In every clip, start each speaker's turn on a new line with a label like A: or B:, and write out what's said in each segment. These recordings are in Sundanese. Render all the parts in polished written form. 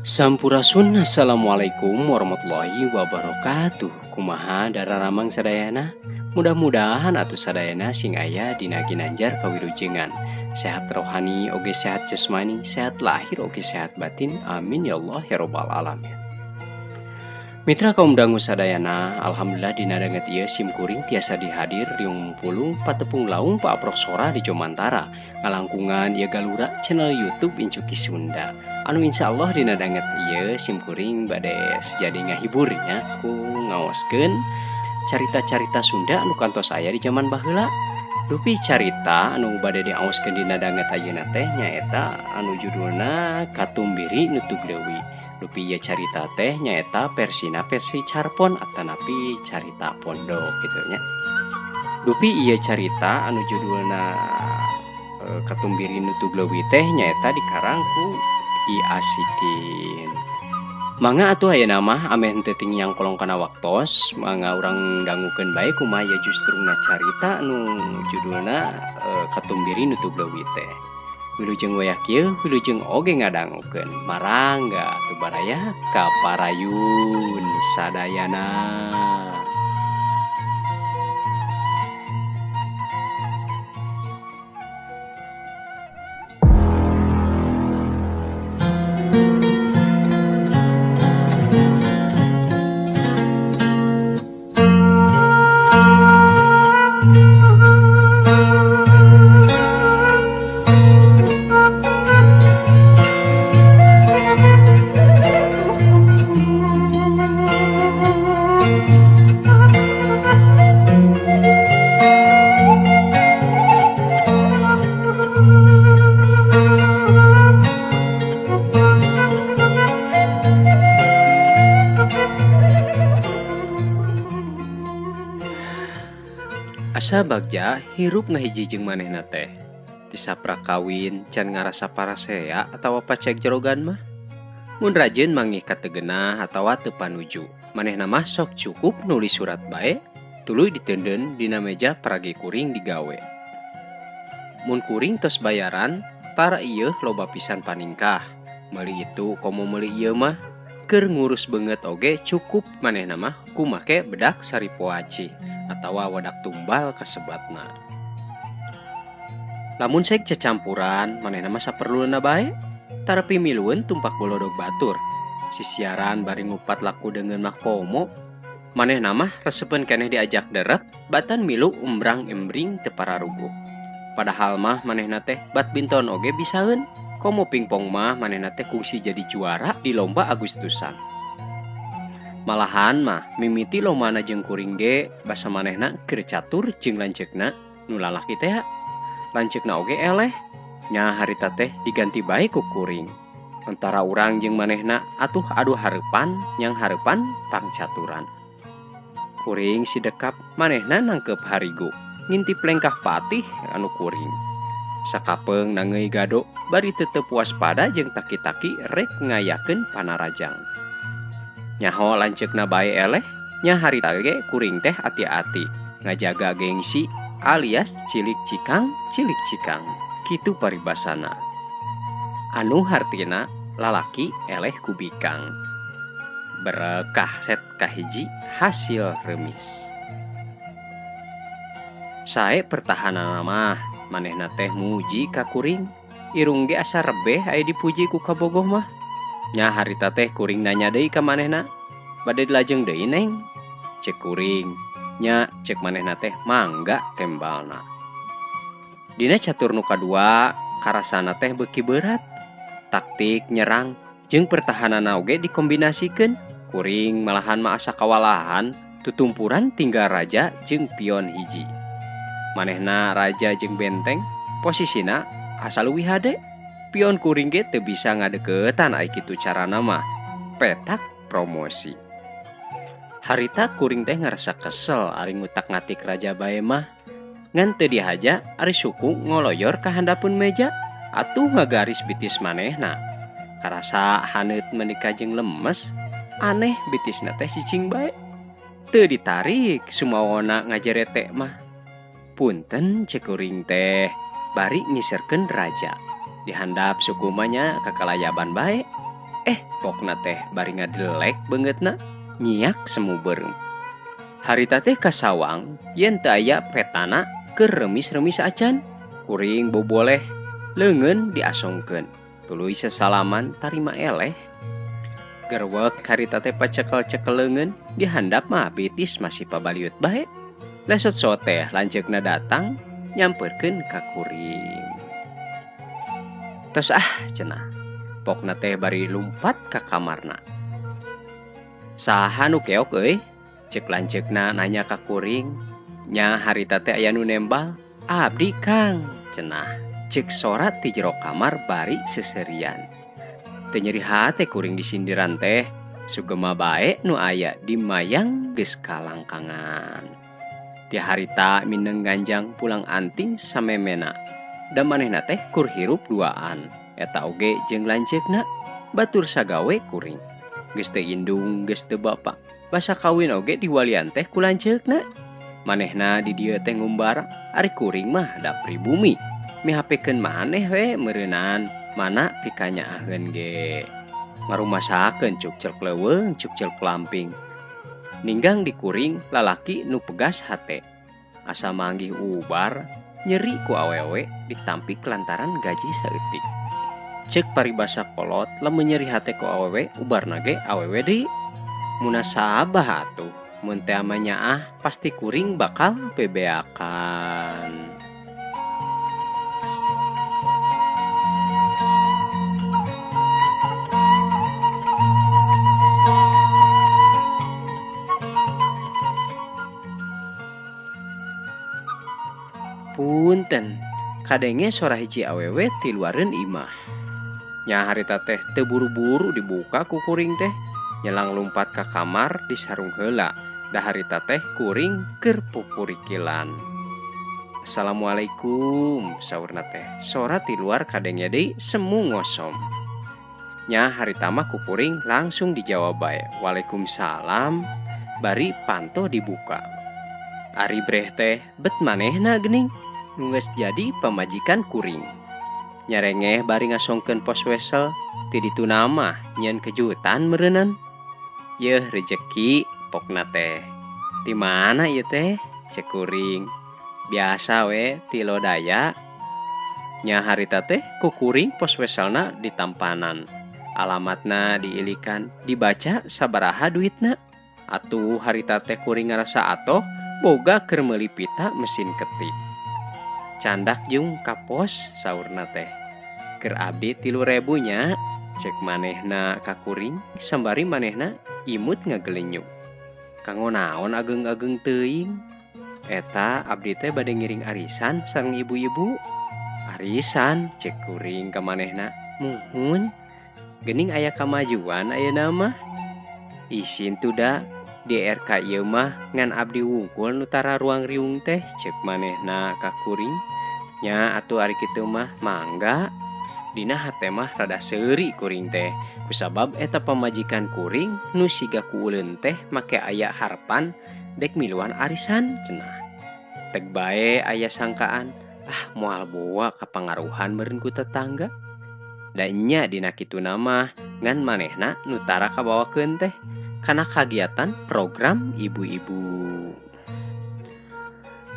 A: Sampurasun Assalamualaikum warahmatullahi wabarakatuh. Kumaha dararamang sadayana? Mudah-mudahan atuh sadayana sing aya dina ginanjar kawilujengan. Sehat rohani oge sehat jasmani, sehat lahir oge sehat batin. Amin ya Allah ya robbal alamin. Mitra kaum dangu sadayana, alhamdulillah dina danget ieu sim kuring tiasa dihadir riung pulung patepung laung paaprok sora di Jomantara. Ngalangkungan ieu galura channel YouTube Incuki Sunda. Anu insya Allah dina danget ieu sim kuring bade sejadi ngahibur nya ku ngaoskeun carita-carita Sunda anu kantos aya di zaman baheula. Dupi carita anu bade diaoskeun dina danget ayeuna teh nyaeta anu judulna Katumbiri Nutug Leuwi. Dupi ieu carita teh nyaeta versina versi carpon atanapi carita pondok gitu nya. Dupi ieu carita anu judulna Katumbiri Nutug Leuwi teh nyaeta dikarang ku I Asikin. Mangga atuh ayeuna mah ameh henteu tingnyang kolong kana waktos, mangga urang dangukeun bae kumaha ieu justruna carita anu judulna Katumbiri Nutug Leuwi teh. Wilujeng wayah kieu, wilujeng oge ngadangukeun. Marangga atuh baraya kaparayun sadayana. Asa bagja hirup ngahiji jeung manehna teh. Tisaprak kawin can ngarasa parasea atawa pacek jerogan mah. Mun rajin mangih kategenah atawa teu panuju. Manehna mah sok cukup nulis surat bae, tuluy diteundeun dina meja paragi kuring digawe. Mun kuring tos bayaran, tara ieu loba pisan paningkah. Meuli itu komo meuli ieu mah, keur ngurus beungeut oge cukup manehna mah kumake bedak saripoaci atawa wadak tumbal kasebatna. Lamun sek cecampuran manehna mah saperluna bae, tara pimilueun tumpak bolodog batur. Sisiaran bari ngupat laku deungeun mah komo, manehna mah resepeun keneh diajak derep, batan milu umbrang-embring teu pararuguh. Padahal mah manehna teh badminton oge bisaeun, komo pingpong mah manehna teh kungsi jadi juara di lomba Agustusan. Malahan mah mimiti lomana jeung kuring ge basa manehna keur catur jeung lanceukna nu lalaki teh. Lanceukna oge eleh, nya harita teh diganti bae ku kuring. Antara urang jeung manehna atuh adu hareupan yang hareupan pangcaturan. Kuring sidekap manehna nangkep harigu, ngintip lengkah patih anu kuring. Sakapeung nangeui gado bari tetep waspada jeung taki-taki rek ngayakeun panarajang. Nyaho lanceukna bae eleh, nya harita ge kuring teh ati-ati ngajaga gengsi alias cilik cikang cilik cikang kitu paribasana. Anu hartina lalaki eleh kubikang. Berekah set kahiji hasil remis. Sae pertahanan mah manehna teh muji ka kuring, irung ge asa rebeh aya dipuji ku kabogoh mah. Nya harita teh kuring nanya deui ka manehna, bade dilajeng deui neng? Cek kuring, nya cek manehna teh mangga tembalna. Dina catur nu kadua, karasana teh beuki berat. Taktik nyerang jeung pertahananna oge dikombinasikeun. Kuring malahan mah asa kawalahan, tutumpuran tinggal raja jeung pion hiji. Manehna raja jeung benteng, posisina asa leuwih hade. Pion kuring ge teu bisa ngadeukeutan ai kitu carana mah. Petak promosi. Harita kuring teh ngarasa kesel ari ngutak-ngatik raja bae mah. Ngan teu dihaja ari suku ngoloyor ka handapeun meja atuh ngagaris bitis manehna. Karasa haneut meuni jeung lemes, aneh bitisna teh cicing bae. Teu ditarik sumawona ngajerete mah. Punten cek kuring teh bari ngiserkeun raja. Dihandap sukumanya kakalayaban bae. Pokna teh bari ngadelek beungeutna nyiak semu beureum. Harita teh kasawang yen teu aya petana keur remis-remis acan. Kuring boboleh leungeun diasongkeun. Tuluy sesalaman tarima eleh. Gerwek harita teh pacekel-cekel leungeun dihandap mah betis masih pabaliut bae. Lesot soteh lanceukna datang nyamperkeun ka kuring. Tos ah cenah. Pokna teh bari lumpat ka kamarna. Saha nu keok euy? Ceuk lanceukna nanya ka kuring. Nya harita teh aya nu nembal. Abdi Kang cenah. Ceuk sora ti jero kamar bari seserian. Teu nyeri hate kuring disindiran teh. Sugema bae nu aya di mayang geus kalangkangan. Ti harita mineng ganjang pulang anting samemena. Da manehna teh kur hirup duaan. Eta oge jeung lanceukna batur sagawe kuring. Geus teu indung geus teu bapa. Basa kawin oge diwalian teh ku lanceukna. Manehna di dieu teh ngumbara, ari kuring mah da pribumi. Mihapekeun maneh we meureunan mana pikanyaaheun ge. Ngarumasakeun cuk celk leuweung cuk celk lamping. Ninggang di kuring lalaki nu pegas hate. Asa manggih ubar nyeri ku awewe ditampik lantaran gaji saeutik. Ceuk paribasa kolot lamun nyeri hate ku awewe ubarna ge awewe deui. Munasabah atuh mun teh ama nyaah pasti kuring bakal bebeakan. Punten, kadenge sora hiji awewe ti luareun imah. Nya harita teh teu buru-buru dibuka ku kuring teh. Nyelang lumpat ka kamar disarung heula. Da harita teh kuring keur pupurikilan. Assalamualaikum saurna teh. Sora ti luar kadenge deui semu ngosom. Nya harita mah ku kuring langsung dijawab bae. Waalaikumsalam. Bari panto dibuka. Ari breh teh bet manehna geuning. Nu geus jadi pamajikan kuring. Nyarengeh bari ngasongkeun pos wesel ti ditu mah nyeun kejutan meureunnan. Yeuh rejeki pokna teh. Ti mana ieu teh? Cek kuring. Biasa we ti lodaya. Nya harita teh ku kuring pos weselna ditampanan. Alamatna diilikan, dibaca sabaraha duitna. Atuh harita teh kuring ngarasa atoh boga keur meuli pita mesin ketik. Candak jeung ka pos saurna teh. Keur abdi 3.000 nya. Cek manehna ka kuring sambari manehna imut ngagelenyuk. Kanggo naon ageng-ageng teuing? Eta abdi teh bade ngiring arisan sareng ibu-ibu. Arisan cek kuring ka manehna. Muhun. Geuning aya kamajuan ayeuna mah. Isin tuda di RK ieu mah ngan abdi wungkul nu tara ruang riung teh cek manehna ka kuring. Nya atuh ari kitu mah mangga. Dina hate mah rada seuri kuring teh kusabab eta pamajikan kuring nu siga ku uleun teh make aya harapan dek miluan arisan cenah. Teg bae aya sangkaan ah moal boa kapangaruhan meureun ku tetangga. Da nya dina kituna mah ngan manehna nu tara kabawakeun teh kana kagiatan program ibu-ibu.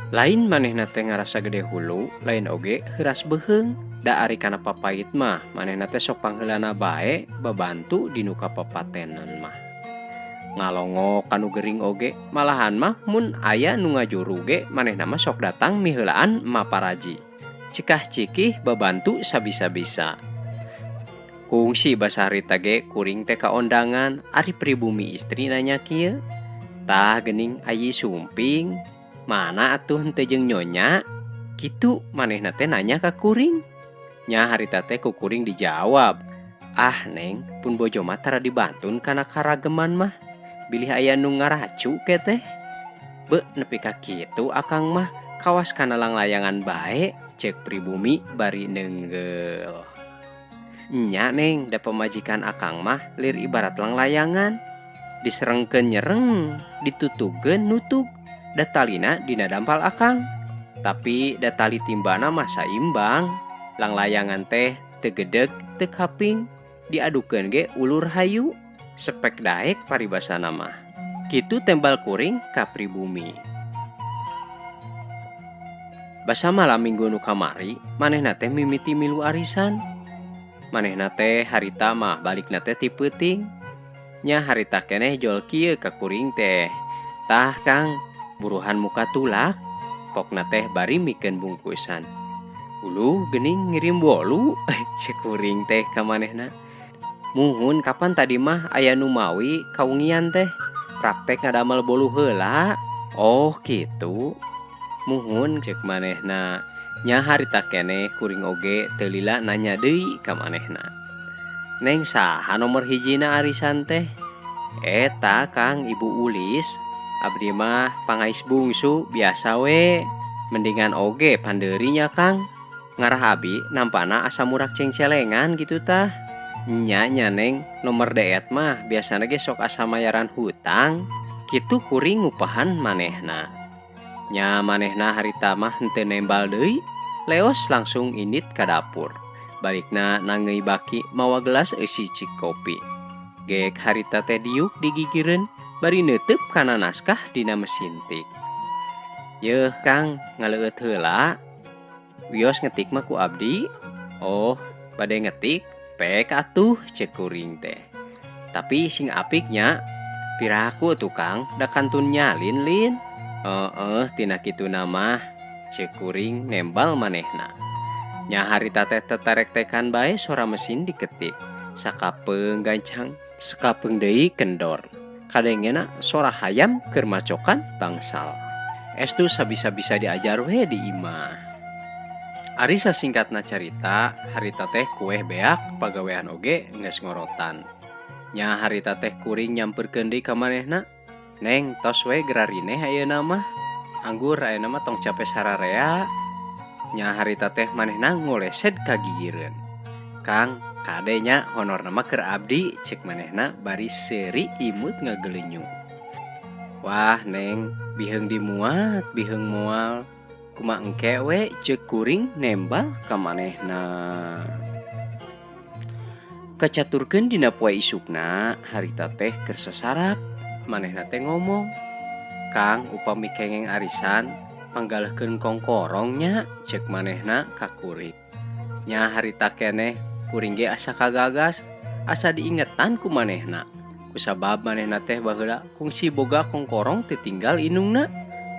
A: Lain manehna teh ngarasa gede hulu, lain oge heuras beuheung. Da ari kana papait mah manehna teh sok pangheulana bae babantu dinu kapapatenan mah. Ngalongo kanu gering oge, malahan mah mun aya nu ngajuru ge manehna mah sok datang miheulaan maparaji. Cikah cikih babantu sabisa-bisa. Kungsi basa harita ge kuring teh kaondangan ari pribumi istri nanya kieu. Tah geuning ayi sumping, mana atuh henteu jeung nyonya? Kitu manehna teh nanya ka kuring. Nya harita teh ku kuring dijawab. Ah neng, pun bojo mah tara dibantun kana karageman mah. Bilih aya nu ngaracu ke teh. Be nepi ka kitu akang mah kawas kana langlayangan bae cek pribumi bari neunggeuh. Nya neng, da pamajikan akang mah lir ibarat langlayangan. Diserengkeun nyereng, ditutugeun nutug. Da talina dina dampal akang. Tapi da tali timbana mah saimbang. Langlayangan teh teu gedeg teu kaping. Diadukeun ge ulur hayu. Sepek daek paribasana mah. Kitu tembal kuring ka pribumi. Basa malam minggu nu kamari manehna teh mimiti milu arisan. Manehna teh harita mah balikna teh ti peuting. Nya harita keneh jol kieu ka kuring teh. Tah Kang, buruhan muka tulak. Pokna teh bari mikeun bungkusan. Uluh geuning ngirim bolu ceuk kuring teh ka manehna. Muhun kapan tadi mah aya nu mawi kawengian teh. Praktek ngadamel bolu heula. Oh kitu. Muhun ceuk manehna. Nya harita keneh kuring oge teu lila nanya deui ka manehna. Neng saha nomor hijina arisan teh? Eta Kang Ibu Ulis. Abdi mah pangais bungsu biasa we. Mendingan oge pandeurinya Kang. Ngarah abi nampana asa murak cengcelengan gitu tah. Nya nya Neng, nomor deet mah biasana ge sok asa mayaran hutang. Kitu kuring ngupahan manehna. Nya manehna harita mah henteu nembal deui. Leos langsung indit ka dapur. Balikna nangeui baki mawa gelas eusi cik kopi. Gek harita teh diuk digigireun bari neuteub kana naskah dina mesin tik. Yeuh Kang, ngaleueut heula. Wios ngetik mah ku abdi. Oh, bade ngetik pek atuh ceuk kuring teh. Tapi sing apiknya piraku tuh Kang, da kantun nyalin lin. Heeh, tina kituna mah ceuk kuring nembal manehna. Nya harita teh tetarek-tekan bae sora mesin diketik. Sakapeung gancang, sakapeung deui kendor. Kadengena sora hayam keur macokan bangsal. Estu sabisa-bisa diajar we di imah. Ari sasingkatna carita, harita teh kueh beak pagawean oge geus ngorotan. Nya harita teh kuring nyamperkeun deui ka manehna. Neng, tos we gerarineh ayeuna mah. Anggur ayeuna mah tong cape sararea. Nya harita teh manehna ngolesed ka gigireun. Kang, kade nya honorna mah keur abdi ceuk manehna bari seuri imut ngagelenyu. Wah, Neng, biheung dimuat, biheung moal. Kumaha engke we ceuk kuring nembal ka manehna. Kacaturkeun dina poe isukna, harita teh keur sasarap. Manehna teh ngomong, Kang, upami kengeng arisan panggalehkeun kongkorong nya ceuk manehna ka kuring. Nya harita keneh kuring ge asa kagagas, asa diingetan ku manehna. Kusabab manehna teh baheula kungsi boga kongkorong titinggal indungna.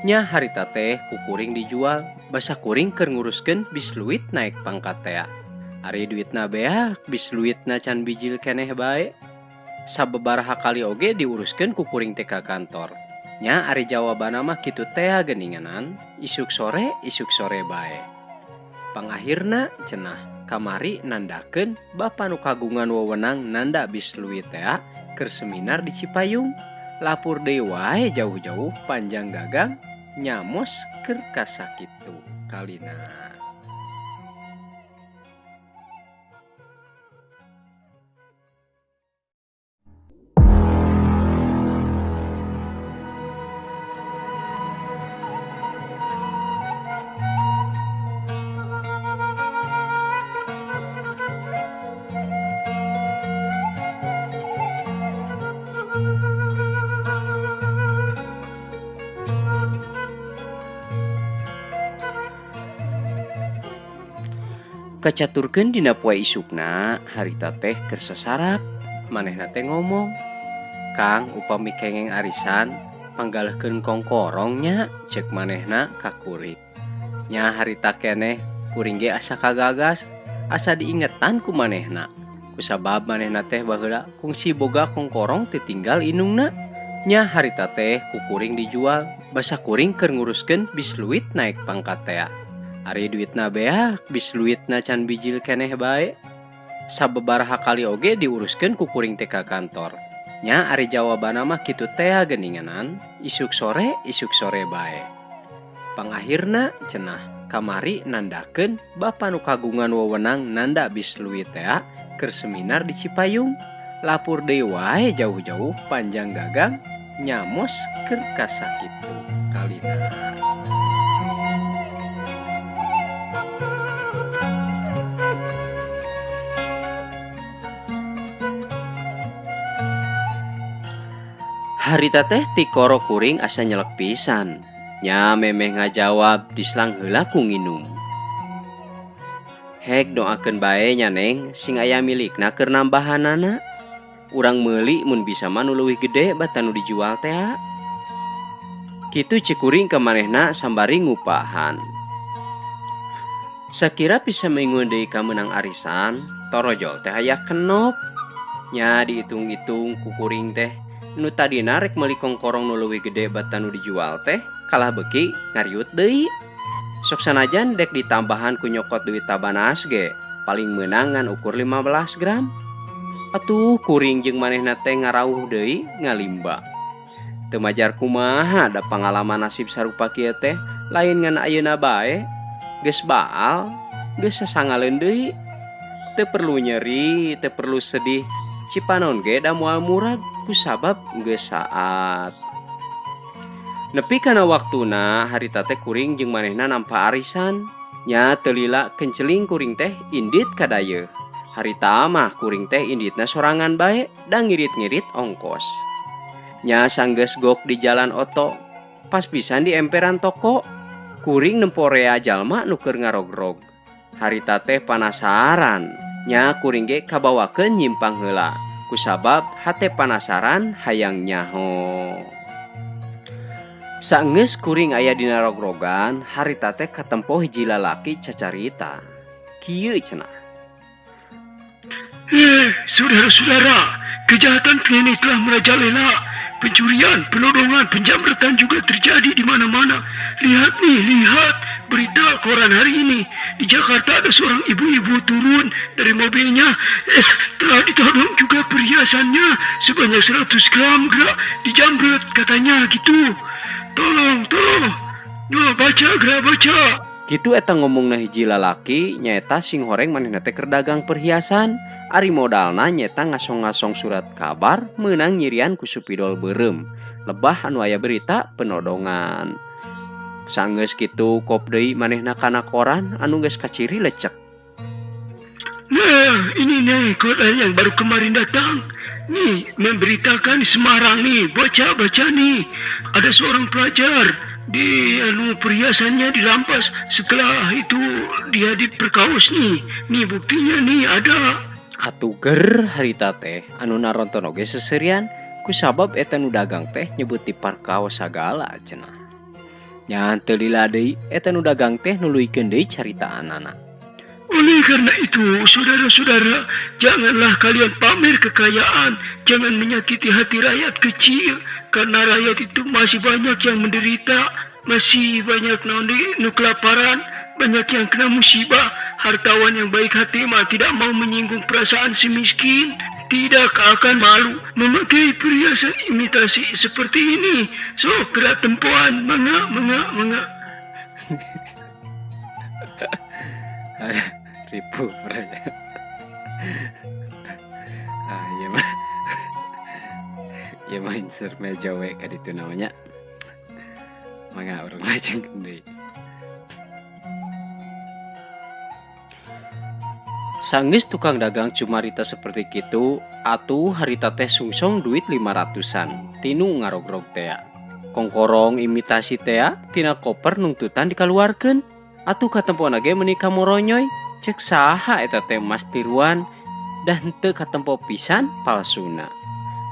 A: Nya harita teh ku kuring dijual, basa kuring keur nguruskeun bisluit naik pangkat tea. Ari duitna beak, bisluitna can bijil keneh bae. Sababaraha kali oge diuruskeun ku kuring teh ka kantor. Nya ari jawabanna mah kitu tea geuninganan, isuk sore bae. Pangahirna cenah kamari nandakeun bapa nu kagungan wewenang nanda bisluit tea keur seminar di Cipayung. Lapur deui wae jauh-jauh panjang gagang nyamos keur kasakitu kalina. Kacaturkeun dina poe isukna, harita teh keur sasarap. Manehna teh ngomong, Kang, upami kengeng arisan panggalehkeun kongkorong nya ceuk manehna ka kuring. Nya harita keneh kuring ge asa kagagas, asa diingetan ku manehna. Kusabab manehna teh baheula kungsi boga kongkorong titinggal indungna. Nya harita teh ku kuring dijual, basa kuring keur nguruskeun bisluit naik pangkat tea. Ari duitna beak, bisluitna can bijil keneh bae. Sababaraha kali oge diuruskeun ku kuring teh ka kantor. Nya ari jawabanna mah kitu tea geuninganan, isuk sore bae. Pangahirna cenah kamari nandakeun bapa nu kagungan wewenang nanda bisluit tea keur seminar di Cipayung. Lapur deui wae jauh-jauh panjang gagang nyamos keur kasakitu kalina. Harita teh tikoro kuring asa nyelek pisan. Nya memeh ngajawab dislang heula ku nginum. Hek doakeun bae nya Neng sing aya milikna keur nambahanana. Urang meuli mun bisa mah nu leuwih gede batan nu dijual teh. Kitu ceuk kuring ka manehna sambari ngupahan. Sakira bisa mingguan deui kamenang arisan, torojol teh aya kenop. Nya diitung-itung ku kuring teh, nu tadina rek meuli kongkorong nu leuwih gede batan nu dijual teh, kalah beuki ngariut deui. Sok sanajan dek ditambahan ku nyokot duit tabanas ge, paling meunang ngan ukur 15 gram. Atuh kuring jeung manehna teh ngarauh deui ngalimba. Teu majar kumaha da pangalaman nasib sarupa kieu teh, lain ngan ayeuna bae. Geus baal, geus sasangaleun deui. Teu perlu nyeri, teu perlu sedih. Cipanon ge da moal murag kusabab geus saat. Nepi kana waktuna harita teh kuring jeung manehna nampa arisan. Nya teu lila kenceling kuring teh indit ka dayeuh. Harita mah kuring teh inditna sorangan bae da ngirit-ngirit ongkos. Nya sanggeus gok di jalan oto, pas pisan di emperan toko. Kuring nempo rea jalma nu keur ngarogrog. Harita teh panasaran. Nya kuring ge kabawakeun nyimpang heula. Kusabab hate panasaran hayang nyaho. Saenggeus kuring aya dina rogrogan, harita teh katempo hiji lalaki cacarita. Kieu cenah.
B: Saudara-saudara, kejahatan kini telah merajalela. Pencurian, penodongan, penjamretan juga terjadi di mana-mana. Lihat nih, lihat berita koran hari ini. Di Jakarta ada seorang ibu-ibu turun dari mobilnya. Telah ditodong juga perhiasannya sebanyak 100 gram gerak dijamret katanya gitu. Tolong, tolong. Yo, baca, gerak baca.
A: Kitu eta ngomongna hiji lalaki nyaeta sing horeng manehna teh keur dagang perhiasan. Ari modalna nyeta ngasong-ngasong surat kabar meunang nyirian ku supidol beureum. Lebah anu aya berita penodongan. Sanggeus kitu kop deui manehna kana koran anu geus kaciri lecek.
B: Nah, ini nih koran yang baru kemarin datang. Nih, memberitakan di Semarang nih, baca-baca nih. Ada seorang pelajar di anu perhiasannya dirampas, setelah itu dia diperkaos nih. Nih buktinya nih ada.
A: Atuh ger harita teh anu naronton oge seserian kusabab eta nu dagang teh nyebut diparkaos sagala cenah. Nya teu lila deui eta nu dagang teh nuluykeun deui caritaanana.
B: Oleh karena itu, saudara-saudara, janganlah kalian pamer kekayaan, jangan menyakiti hati rakyat kecil, karena rakyat itu masih banyak yang menderita, masih banyak nu kelaparan, banyak yang kena musibah. Hartawan yang baik hati mah tidak mau menyinggung perasaan si miskin, tidak akan malu memakai perhiasan imitasi seperti ini. So, gerak tempoan, mangga, mangga, mangga.
A: Ribu berarti. Ah, iya mah. Iya mah insert meja we ka ditu namanya. Mangga urang lajeng deui. Sanggeus tukang dagang cumarita seperti kitu, atuh harita teh sungsong duit 500-an tinu ngarogrog tea. Kongkorong imitasi tea tina koper nungtutan dikaluarkeun. Atuh katempona ge meuni kamoronyoy, cek saha eta teh emas tiruan dah henteu katempo pisan palsuna.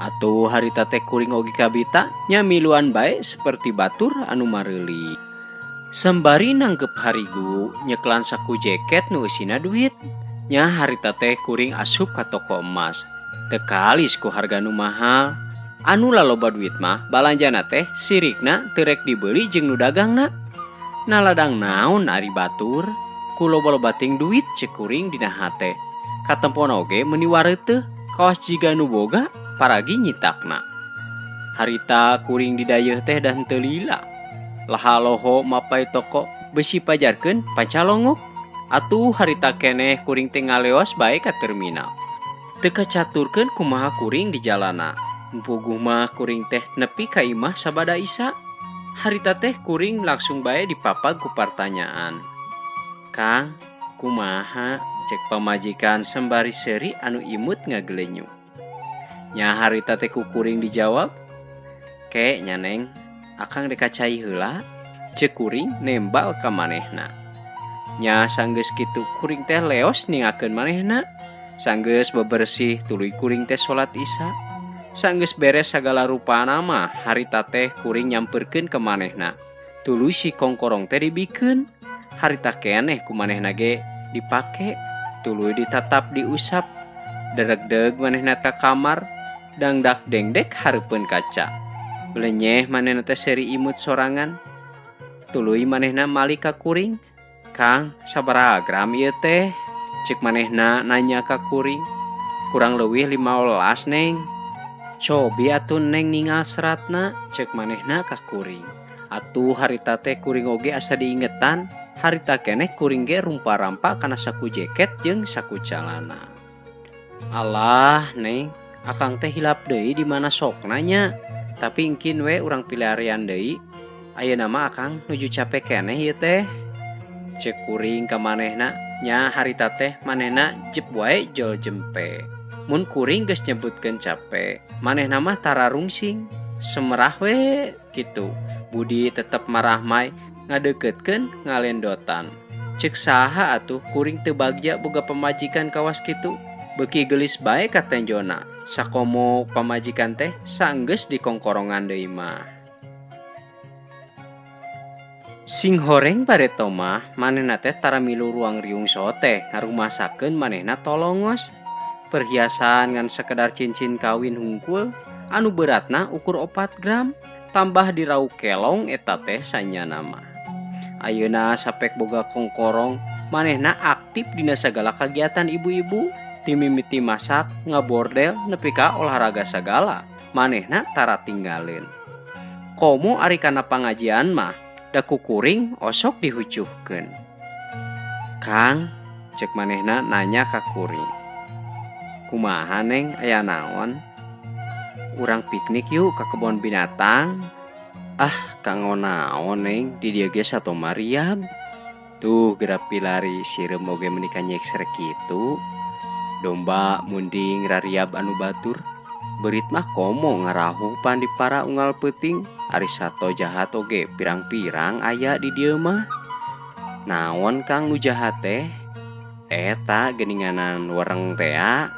A: Atuh harita teh kuring oge kabita nya miluan bae seperti batur anu mareuli. Sambari nanggep harigu nyeklan saku jaket nu eusina duit. Nya harita teh kuring asup ka toko emas. Teu kalis ku harga nu mahal. Anu laloba duit mah balanjana teh sirikna teu rek dibeli jeung nu dagangna. Naladang naon ari batur ku loba-loba ting duit cek kuring dina hate. Katempona oge meuni wareuteuh kawas jiga nu boga paragi nyitakna. Harita kuring di dayeuh teh dah henteu lila. Laha loho mapai toko besi pajarkeun pancalongok. Atuh harita keneh kuring teh ngaleos bae ka terminal. Teu kacaturkeun kumaha kuring di jalana. Puguh mah kuring teh nepi ka imah sabada isa. Harita teh kuring langsung bae dipapag ku partanyaan. Kang, kumaha? Cek pamajikan sembari seuri anu imut ngagelenyu. Nya harita teh ku kuring dijawab, Ke nya Neng, akang dek ka cai heula. Ceuk kuring nembal ka manehna. Nya sanggeus kitu kuring teh leos ningakeun manehna. Sanggeus bebersih tuluy kuring teh salat Isya. Sanggeus beres sagala rupana mah harita teh kuring nyamperkeun ka manehna. Tuluy si kongkorong teh dibikeun. Harita keneh ku manehna ge dipake. Tuluy ditatap diusap. Deregdeg manehna ka kamar. Dangdak dengdek hareupeun kaca. Belenyeh manehna teh seuri imut sorangan. Tuluy manehna malik ka kuring. Kang, sabaraha gram ieu teh? Cek manehna nanya ka kuring. Kurang leuwih 15, Neng. Cobi atuh Neng ningal seratna, cek manehna ka kuring. Atuh harita teh kuring oge asa diingetan, harita keneh kuring ge rumpa-rampa kana saku jaket jeung saku calana. Alah, Neng, akang teh hilap deui di mana sokna nya. Tapi engkin we urang pilarian deui. Ayeuna mah akang nuju capek keneh ieu teh. Cek kuring ka manehna, nya harita teh manehna jep wae jol jempe. Mun kuring geus nyebutkeun capek, manehna mah tara rungsing, semerah we kitu. Budi tetep marahmai ngadeukeutkeun ngalendotan. Cek saha atuh kuring teu bagja boga pamajikan kawas kitu. Beuki geulis bae katenjona. Sakomo pamajikan teh sanggeus dikongkorongan deui mah. Sing horeng bareto mah manehna teh tara milu ruang riung sote ngarumasakeun manehna tolongos. Perhiasan ngan sekedar cincin kawin hungkul anu beratna ukur 4 gram tambah dirau kelong eta teh sanyana mah. Ayeuna sapek boga kongkorong manehna aktif dina sagala kagiatan ibu-ibu, timimiti masak, ngabordel nepi ka olahraga sagala manehna tara tinggaleun. Komo ari kana pangajian mah da kukuring osok dihucuhkeun. Kang, cek manehna nanya ka kuring. Kumaha Neng, aya naon? Urang piknik yuk ka kebon binatang. Ah, kanggo naon Neng, di dieu ge sato mariab. Tuh geura pilari sireum oge meuni kanyekser kitu. Domba munding rariab anu batur. Beurit mah komo ngarahuh pan di para unggal peuting. Ari sato jahat oge pirang-pirang aya di dieu mah. Naon Kang nu jahat teh? Eta geuninganan wereng tea.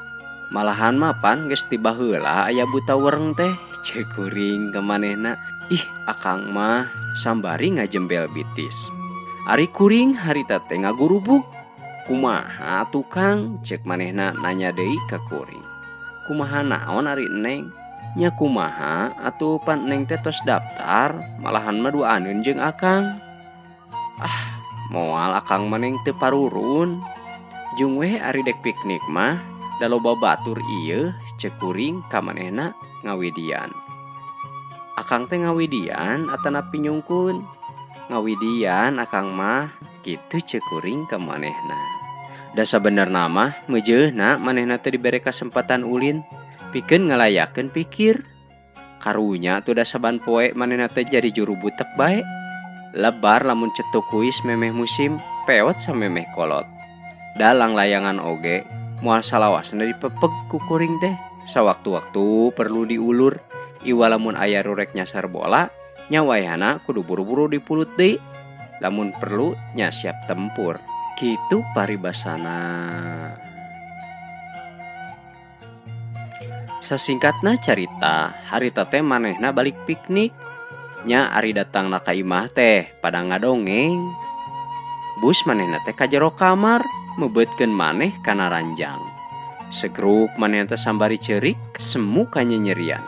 A: Malahan mah pan geus ti baheula aya buta wereng teh. Ceuk kuring ka manehna. Ih, akang mah sambari ngajembel bitis. Ari kuring harita teh ngagurubug. Kumaha tukang? Cek manehna nanya deui ka kuring. Kumaha naon ari Neng? Nya kumaha atuh pan Neng teh tos daftar, malahan mah duaneun jeung akang. Ah, moal akang mah Neng teu parurun. Jung weh ari dek piknik mah da loba batur ieu, cek kuring ka manehna ngawidian. Akang teh ngawidian atanapi nyungkun? Ngawidian akang mah, kitu cek kuring ka manehna. Da sabenerna mah meujeuna manehna teh dibere kasempatan ulin pikeun ngalayakeun pikir. Karunya atuh da saban poe manehna teh jadi juru butek bae. Lebar lamun cetuk kuis memeh musim, peot samemeh kolot. Dalang layangan oge moal salawasna dipepeg ku kuring teh. Sawaktu-waktu perlu diulur. Iwa lamun aya rurek nyasar bola, nya wayahna kudu buru-buru dipulut deui. Lamun perlu nya siap tempur. Kitu paribasana. Sasingkatna carita, harita teh manehna balik piknik. Nya ari datangna ka imah teh pada ngadongeng. Bus manehna teh ka jero kamar, meubeutkeun maneh kana ranjang. Segruk manehna teh sambari ceurik, semu kanyenyerian.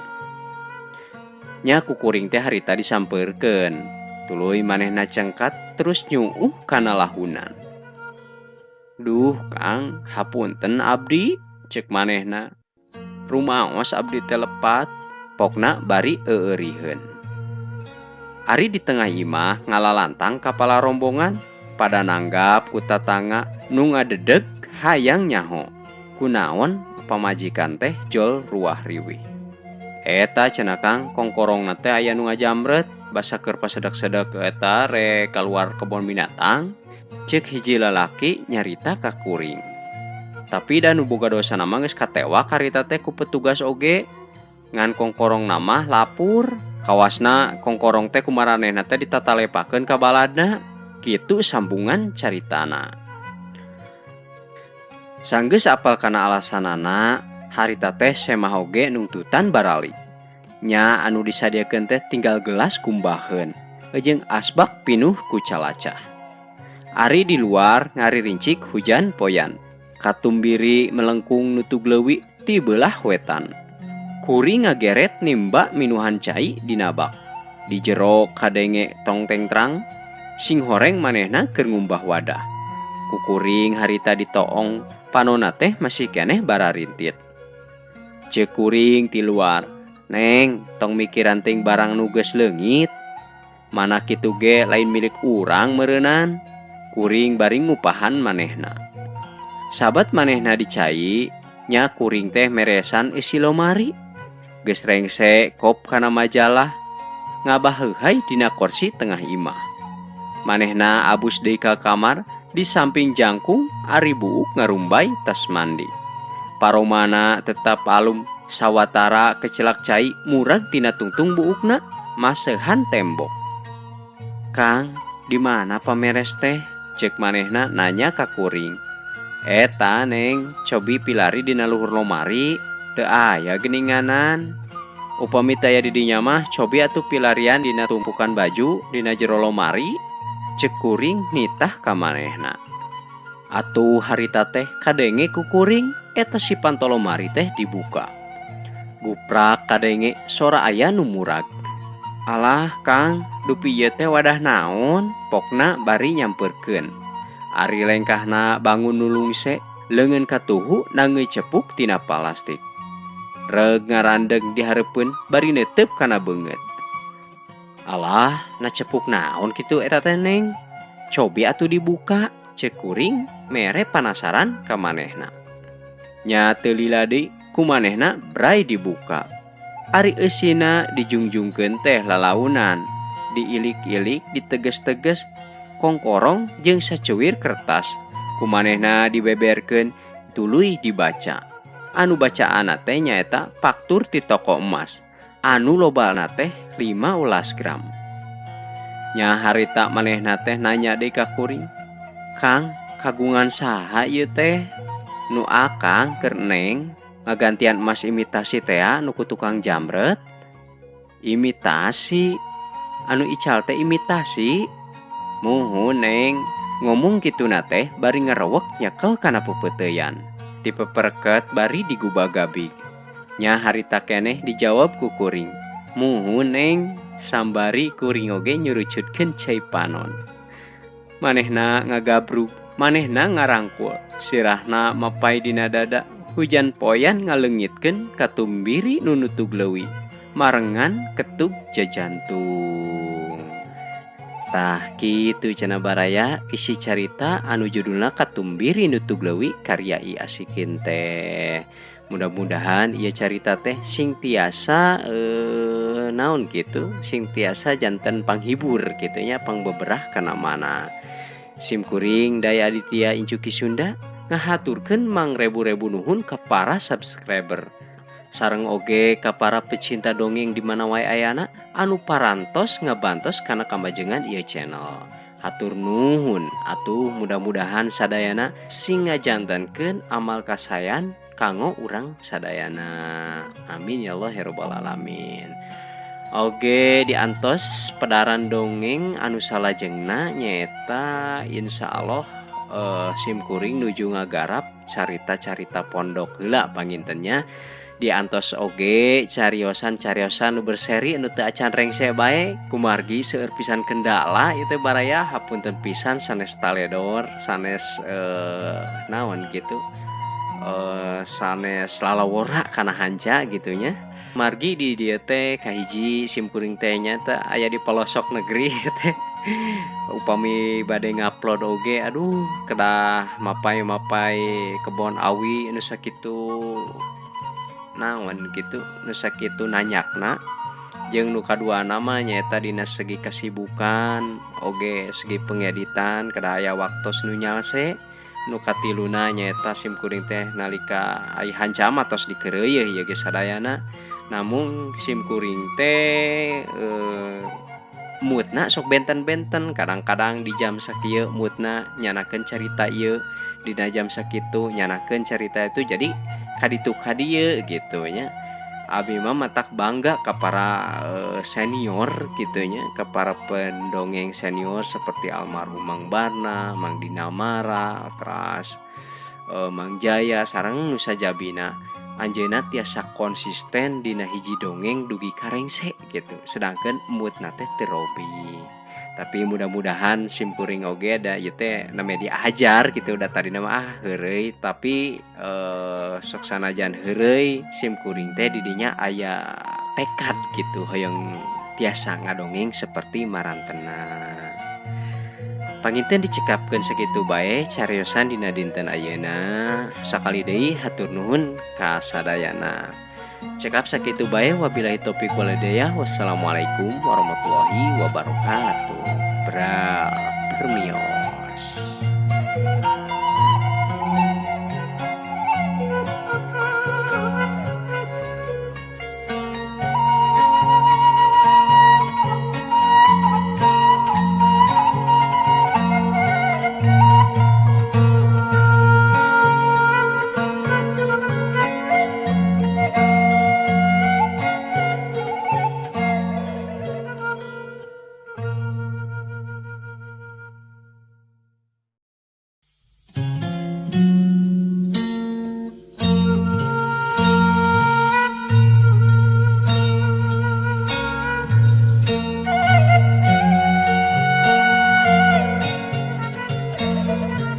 A: Nya kukuring teh harita disampeurkeun. Tuluy manehna cengkat terus nyuuh kana lahunan. Duh Kang, hapunten abdi, cek manehna. Rumaos abdi teh lepat, pokna bari eueuriheun. Ari di tengah imah ngalalantang kapala rombongan pada nanggap ku tatangga nu ngadedeg hayang nyaho. Kunaon pamajikan teh jol ruah riwih. Eta cenah Kang, kongkorongna teh aya nu ngajamret, basa keur pasedek-sedek eta rek kaluar kebon binatang. Cek hiji lalaki nyarita ka kuring. Tapi da nu boga dosa mah geus katewak harita teh ku petugas oge. Ngan kongkorong mah lapur Kawasna kongkorong teh kumaranehna teh ditatalepakeun ka baladna. Kitu sambungan caritana. Sanggeus apal kana alasanana, harita teh semah oge nungtutan baralik. Nya anu disadiakeun teh tinggal gelas kumbaheun, jeung asbak pinuh ku calacah. Ari di luar ngaririncik hujan poyan. Katumbiri melengkung nutug leuwi ti beulah wetan. Kuring ngageret nimba minuhan cai dina bak. Di jero kadenge tongteng trang, sing horeng manehna keur ngumbah wadah. Kukuring harita ditoong, panona teh masih keneh bararintit. Ceuk kuring ti luar, "Neng, tong mikiran teuing barang nu geus leungit. Mana kitu ge lain milik urang meureunan." Kuring bari ngupahan manehna. Sabat manehna dicai, nya kuring teh meresan isi lomari. Geus rengse kop kana majalah, ngabaheuhay dina korsi tengah imah. Manehna abus deui ka kamar, di samping jangkung ari buuk ngarumbay tas mandi. Paromana tetap alum, sawatara kecelak cai murag tina tungtung buukna maseuhan tembok. "Kang, di mana pameres teh?" Cek manehna nanya ka kuring. "Eta neng, cobi pilari dina luhur lomari, teu aya geuninganan. Upami taya di dinya mah cobi atuh pilarian dina tumpukan baju dina jero lomari." Cek kuring nitah ka manehna. Atuh harita teh kadenge ku kuring eta si panto lomari teh dibuka. Guprak kadenge sora aya nu murag. "Alah Kang, dupi ieu teh wadah naon?" Pokna bari nyamperkeun. Ari lengkahna bangun nulungse, leungeun katuhu nangeui cepuk tina palastik. Reeg ngarandeg dihareupeun bari neuteup kana beungeut. "Alah, na cepuk naon kitu eta teh neng? Cobi atuh dibuka," cek kuring mere panasaran ka manehna. Nya teu lila deui ku manehna bray dibuka. Ari eusina dijungjungkeun teh lalaunan, diilik-ilik, diteges-teges, kongkorong jeung sacuwir kertas. Ku manehna dibeberkeun tuluy dibaca. Anu bacaanna teh nyaeta faktur ti toko emas. Anu lobana teh 15 gram. Nya harita manehna teh nanya deui ka kuring, "Kang, kagungan saha ieu teh?" "Nu akang keur neng ngagantian emas imitasi tea nu ku tukang jamret." "Imitasi? Anu ical teh imitasi?" "Muhun neng." Ngomong kituna teh bari ngerewek nyekel kana pepeuteuyan. Dipeperket bari digubagabig. Nya harita keneh dijawab ku kuring, "Muhun neng." Sambari kuring oge nyurucutkeun cai panon. Manehna ngagabrug, manehna ngarangkul, sirahna mapai dina dada, hujan poyan ngaleungitkeun katumbiri nu nutug leuwi, marengan ketug jajantung. Tah kitu cenah baraya isi carita anu judulna Katumbiri Nutug Leuwi karya I Asikin teh. Mudah-mudahan ieu carita teh sing tiasa naon kitu, sing tiasa janten panghibur kitu nya, pangbeberah kana mana. Sim kuring Daya Aditya Incuki Sunda ngahaturkeun mangrebu-rebu nuhun ka para subscriber. Sareng oge ka para pecinta dongeng di mana wae ayana anu parantos ngabantos kana kamajengan ieu channel. Hatur nuhun atuh, mudah-mudahan sadayana sing ngajantenkeun amal kasayan kanggo urang sadayana. Amin ya Allah ya rabbal alamin. Oge diantos pedaran dongeng anu salajengna nyaeta insya Allah sim kuring nuju ngagarap carita-carita pondok heula pangintennya. Diantos oge cariosan-cariosan nu berseri nu teu acan rengse bae kumargi seueur pisan kendala ieu baraya, hapunten pisan sanes taledor, sanes naon gitu, sanes lalawora kana hanca gitu nya. Margi di dieu teh kahiji sim kuring teh nya teh aya di pelosok negeri teh, upami bade ngupload oge aduh kedah mapai-mapai kebon awi nu sakitu naon gitu, nu sakitu nanyakna. Jeung nu kaduana mah nyaeta dina segi kasibukan oge segi pengeditan kedah aya waktos nu nyalse. Nu katiluna nyaeta sim kuring teh nalika ai hanca mah tos dikeureuyeun ieu ge sadayana. Namun simkuring teh moodna sok benten-benten, kadang-kadang di jam sakieu moodna nyanakeun carita ieu, dina jam sakitu nyanakeun carita itu, jadi kaditu kadieu gitu nya. Abi mah matak bangga ka para senior gitu nya, ka para pendongeng senior seperti almarhum Mang Barna, Mang Dinamara, teras Mang Jaya sareng nu sajabina. Anjeunna tiasa konsisten dina hiji dongeng dugi ka rengse gitu, sedangkan moodna teh teu robih. Tapi mudah-mudahan simkuring oge da ieu teh name diajar gitu, da tadina mah heureuy, tapi sok sanajan heureuy simkuring teh didinya aya tekad gitu hoyong tiasa ngadongeng seperti marantena. Panginten dicekapkeun sakitu bae cariosan dina dinten ayeuna. Sakali deui hatur nuhun ka sadayana. Cekap sakitu bae, wabillahi taufik wal hidayah. Wassalamualaikum warahmatullahi wabarakatuh. Bra permios.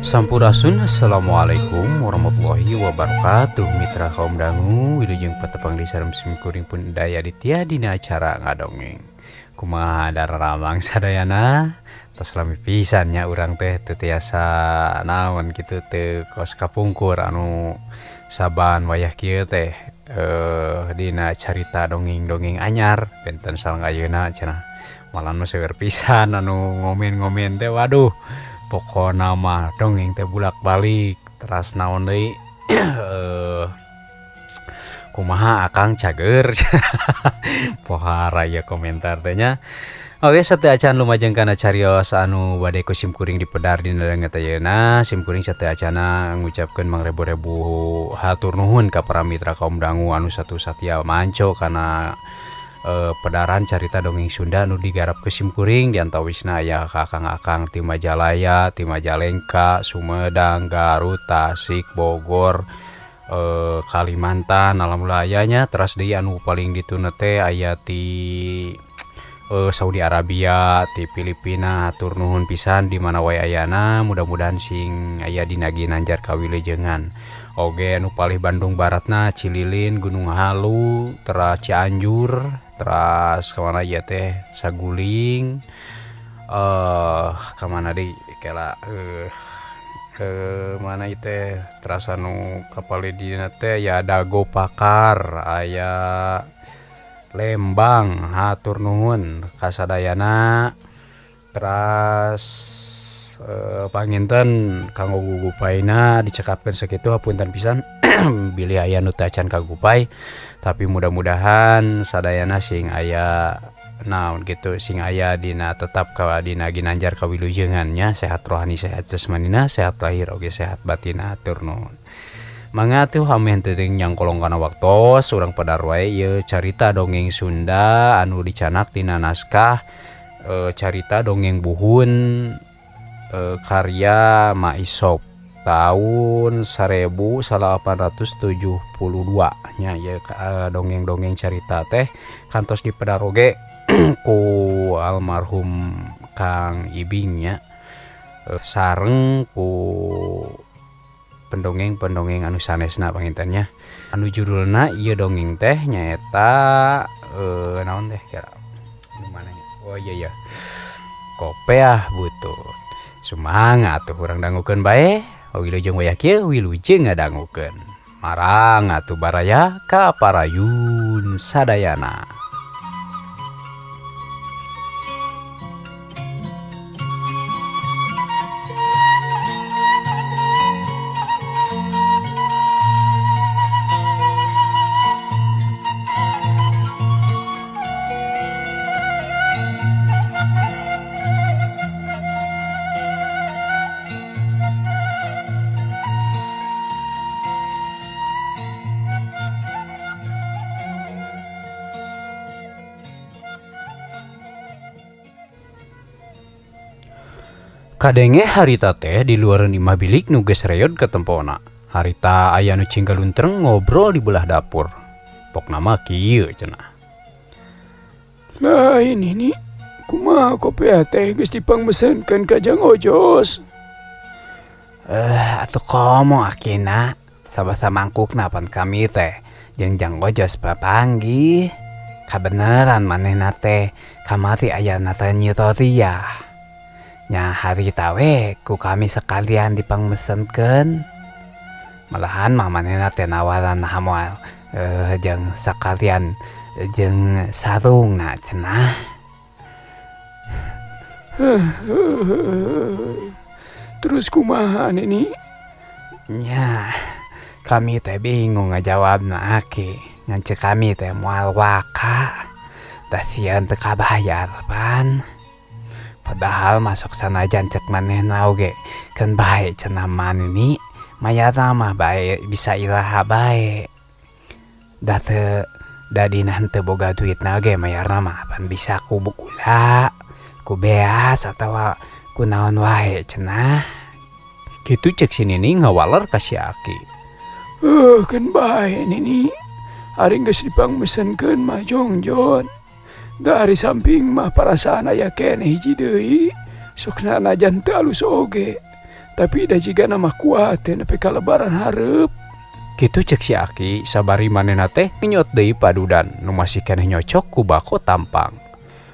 C: Sampurasun, assalamualaikum warahmatullahi wabarakatuh. Mitra kaum dangu wilujeng patepang di sareng simkuring pun daya ditya dina acara ngadongeng. Kumaha dararamang sadayana, tos lami pisan nya urang teh teu tiasa naon kitu teu kos kapungkur anu saban wayah kieu teh dina carita dongeng-dongeng anyar benten sareng ayeuna cenah. Malah nu seueur pisan anu ngomen-ngomen teh, waduh. Pokona mah dongeng teh bulak-balik teras naon deui kumaha akang cager. Pohara ya komentar teh nya. Oke, sateu acan lumajeng kana carios anu bade ku simkuring dipedar dina danget ayeuna. Simkuring sateu acana ngucapkeun mangrebu-rebu hatur nuhun ka para mitra kaum dangu anu satu satia manco kana pedaran carita dongeng Sunda nu digarap ku simkuring. Di antawisna aya kakang-akang ti Majalaya, ti Majalengka, Sumedang, Garut, Tasik, Bogor, Kalimantan, alhamdulillah aya nya. Teras deui anu paling dituna teh aya ti Saudi Arabia, ti Filipina. Hatur nuhun pisan di mana wae ayana, mudah-mudahan sing aya dina ginanjar kawilujengan. Oge anu palih Bandung Baratna, Cililin, Gunung Halu, teras Cianjur, teras kemana ya teh Saguling, kemana deui kela ke mana ieu teh, teras anu kapalih dina teh ya Dago Pakar, aya Lembang. Hatur nuhun kasadayana. Teras panginten kanggo gugupaina dicekapkeun sakitu, hapunten pisan bilih aya nu teu acan kagupai, tapi mudah-mudahan sadayana sing aya naon gitu, sing aya dina tetap ka dina ginanjar kawilujengan nya, sehat rohani, sehat jasmanina, sehat lahir oge sehat batina. Hatur nuhun. Mangga atuh ameh teu nyangkolong kana waktos, urang pedar wae ieu carita dongeng Sunda anu dicanak tina naskah carita dongeng buhun karya Maisop tahun 1872 nya. Ieu dongeng-dongeng carita teh kantos dipedar oge ku almarhum Kang Ibing nya, sareng ku pendongeng-pendongeng anu sanesna panginten nya. Anu judulna ieu dongeng teh nyaeta naon teh kira anu mana nya? Oh iya iya, Kopeah Butut. Semangat tuh urang dangukeun bae. Wilujeng wayah kieu wilujeng ngadangukeun. Marang atuh baraya ka parayun sadayana. Kadenge harita teh di luareun imah bilik nu geus reyod katempona. Harita aya nu cinggaluntreng ngobrol di belah dapur. Pokna mah kieu cenah.
B: Lain ini kumaha kopi teh geus dipangmesenkeun ka Jang Ojos.
D: Atuh komo akina sabasa mangkukna pan kami teh jeung Jang Ojos papanggih. Kabeneran manehna teh kamari ayana teh nyitoria. Nya harita we ku kami sekalian dipangmesenkeun. Malahan mah manehna teh nawaran hamoal jeung sekalian jeung sarungna cenah.
B: Terus kumaha nini?
D: Nya kami teh bingung ngajawabna aki. Ngan ceuk kami teh moal waka. Da sieun teu kabayar pan. Padahal masuk sanajan cek manehna oge keun bae cenah manini mayarna mah bae bisa iraha bae. Da teu da dina henteu boga duitna oge mayarna mah pan bisa ku gula, ku beas atawa ku naon wae cenah.
C: Kitu cek si Nini ngawaler ka si Aki.
B: Keun bae Nini. Ari geus dipangmesenkeun mah jongjon. Dari samping mah parasaan aya keneh hiji deui, sok sanajan teu alus oge. Tapi da jigana mah kuat teh nepi ka lebaran hareup.
C: Kitu cek si Aki sabari manehna teh ngenyot deui padudan nu masih keneh nyocok ku bako tampang.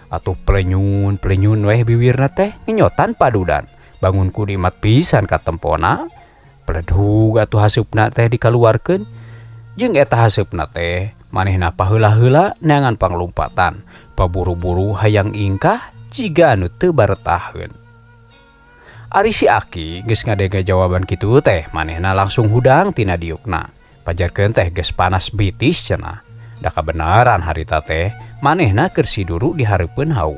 C: Atuh pelenyun-pelenyun weh biwirna teh ngenyotan padudan. Bangun ku nikmat pisan katempona. Peledug atuh haseupna teh dikaluarkeun. Jeung eta haseupna teh manehna paheula-heula neangan panglumpatan. Paburu-buru hayang ingkah jiga anu teu baretaheun. Ari si Aki geus ngadenge jawaban kitu teh manehna langsung hudang tina diukna. Pajarkeun teh geus panas bitis cenah. Da kabeneran harita teh manehna keur siduru di hareupeun hau.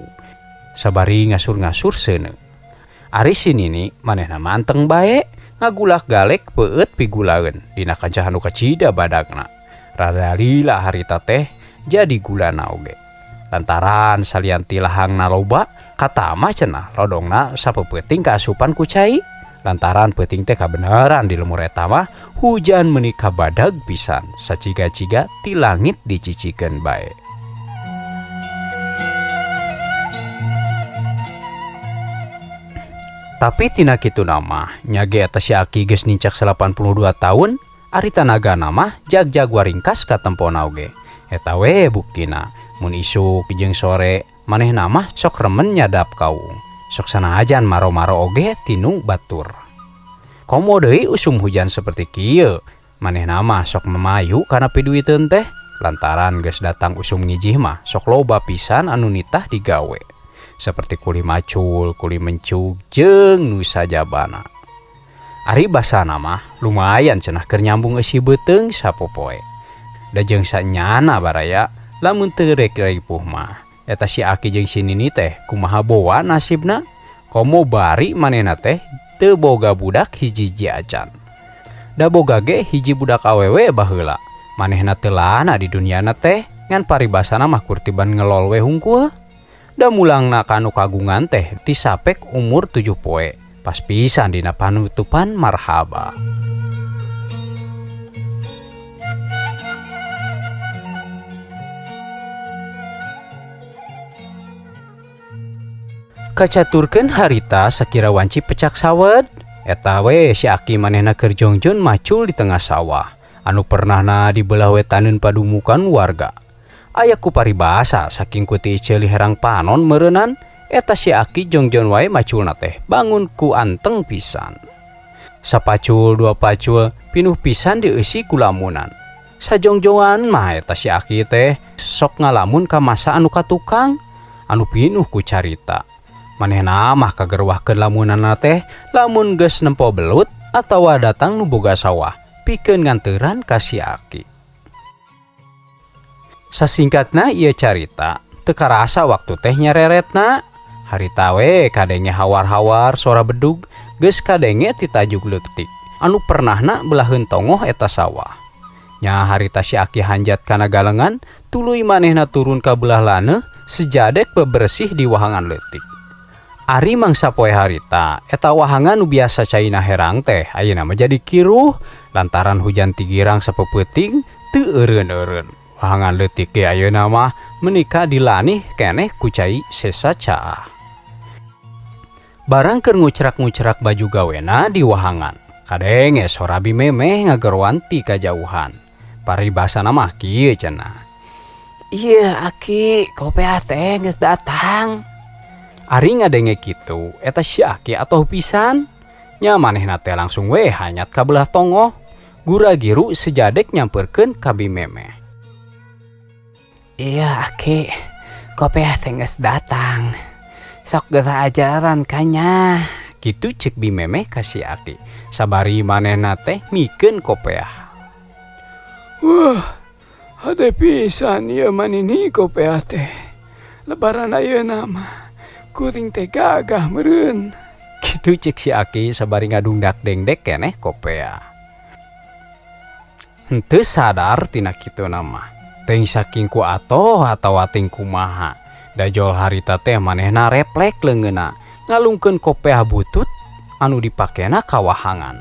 C: Sabari ngasur-ngasur seuneu. Ari si Nini manehna manteng bae ngagulak-galek peueut pigulaeun dina kancah anu kacida badagna. Rada lila harita teh jadi gulana oge. Lantaran salian ti lahangna loba katama cenah lodongna sapeupeting kaasupan ku cai. Lantaran peuting teh kabeneran di lemur eta mah hujan meuni kabadag pisan saciga-ciga ti langit dicicikeun bae. Tapi tina kitu nama nya ge eta si Aki geus nincak 82 tahun, ari tanagana mah jag-jag waringkas katempona oge. Eta we buktina mun isuk jeung sore manehna mah sok remen nyadap kaung. Sok sanajan maro-maro oge tinu batur. Komo deui usum hujan seperti kieu, manehna mah sok memayu kana piduiteun teh. Lantaran geus datang usum ngijih mah sok loba pisan anu nitah digawe. Seperti kuli macul, kuli mencug, jeung nu sajabana. Ari basana mah lumayan cenah keur nyambung eusi beuteung sapopoe. Da jeung sanyana baraya lamun teu rek ripuh mah. Eta si Aki jeung si Nini teh kumaha boa nasibna? Komo bari manehna teh teu boga budak hiji-hiji acan. Da boga ge hiji budak awewe baheula. Manehna teu lana di duniana teh ngan paribasana mah kurtiban ngelol we hungkul. Da mulangna kanu kagungan teh tisapek umur 7 poe. Pas pisan dina panutupan marhaba. Kacaturkeun harita sakira wanci pecak sawed. Eta we si Aki manehna keur jongjon macul di tengah sawah. Anu pernahna di belah wetaneun padumukan warga. Aya ku paribasa saking kuti ceuli herang panon meureunnan, eta si Aki jongjon wae maculna teh bangun ku anteng pisan. Sapacul dua pacul pinuh pisan dieusi ku lamunan. Sajongjongan mah eta si Aki teh sok ngalamun ka masa anu katukang, anu pinuh ku carita. Manehna mah kagerwahkeun lamunanna teh lamun geus nempo belut atawa datang nu boga sawah pikeun nganteuran ka si Aki. Sasingkatna ieu carita teu karasa waktu teh nyareretna. Harita we kadenge hawar-hawar sora bedug geus kadenge ti tajuk leutik anu pernahna belaheun tongoh eta sawah. Nya harita si Aki hanjat kana galengan tuluy manehna turun ka belah laneuh sejadek bebersih di wahangan leutik. Ari mangsa poe harita eta wahangan nu biasa caina herang teh ayeuna mah jadi kiruh lantaran hujan tigirang sapeupeting teu eureun-eureun. Wahangan leutik ge ayeuna mah menika dilanih keneh ku cai sesa caah. Barang keur ngucrak-ngucrak baju gawena di wahangan, kadenge sora Bi Memeh ngageroan ti kajauhan. Paribasana mah kieu cenah.
D: Ieu Aki, kopeah teh geus datang.
C: Ari ngadenge kitu, eta si Aki atoh pisan. Nya manehna teh langsung we hanyat ka belah tongoh. Gura-giru sejadek nyamperkeun ka Bi Memeh.
D: Iya Aki, kopeah teh geus datang. Sok geura ajaran kanya.
C: Kitu cek Bi Memeh ka si Aki. Sabari manehna teh mikeun kopeah.
B: Wah, hade pisan ieu mah nini kopeah teh. Lebaran ayeuna mah kuring teh gagah meureun.
C: Kitu cek si Aki sabari ngadungdak dengdek keneh kopeah. Henteu sadar tina kituna mah. Teuing saking ku atoh atawa ting kumaha. Dajol harita teh manehna reflek leungeunna ngalungkeun kopeah butut anu dipakena ka wahangan.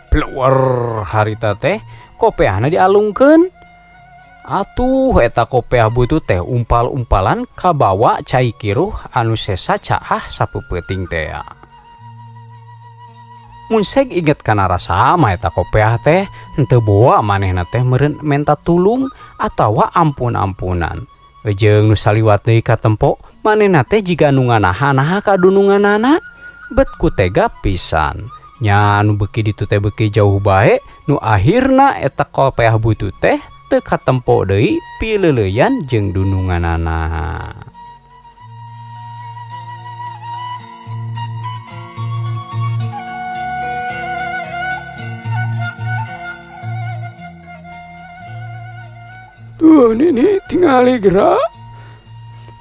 C: Plewer harita teh kopeahna dialungkeun. Atuh eta kopeah butut teh umpal-umpalan kabawa cai kiruh anu sesa caah sapeupeting tea. Mun seg inget kana rasa mah eta kopeah teh henteu boa manehna teh meureun menta tulung atawa ampun-ampunan. Jeung nu saliwat deui katempo manehna teh jiga nu nganaha-naha kadununganana bet ku tega pisan. Nya nu beuki ditu teh beuki jauh bae nu akhirna eta kopeah butut teh teu katempo deui pileuleuyan jeung dununganana.
B: Tuh nini tingali geura.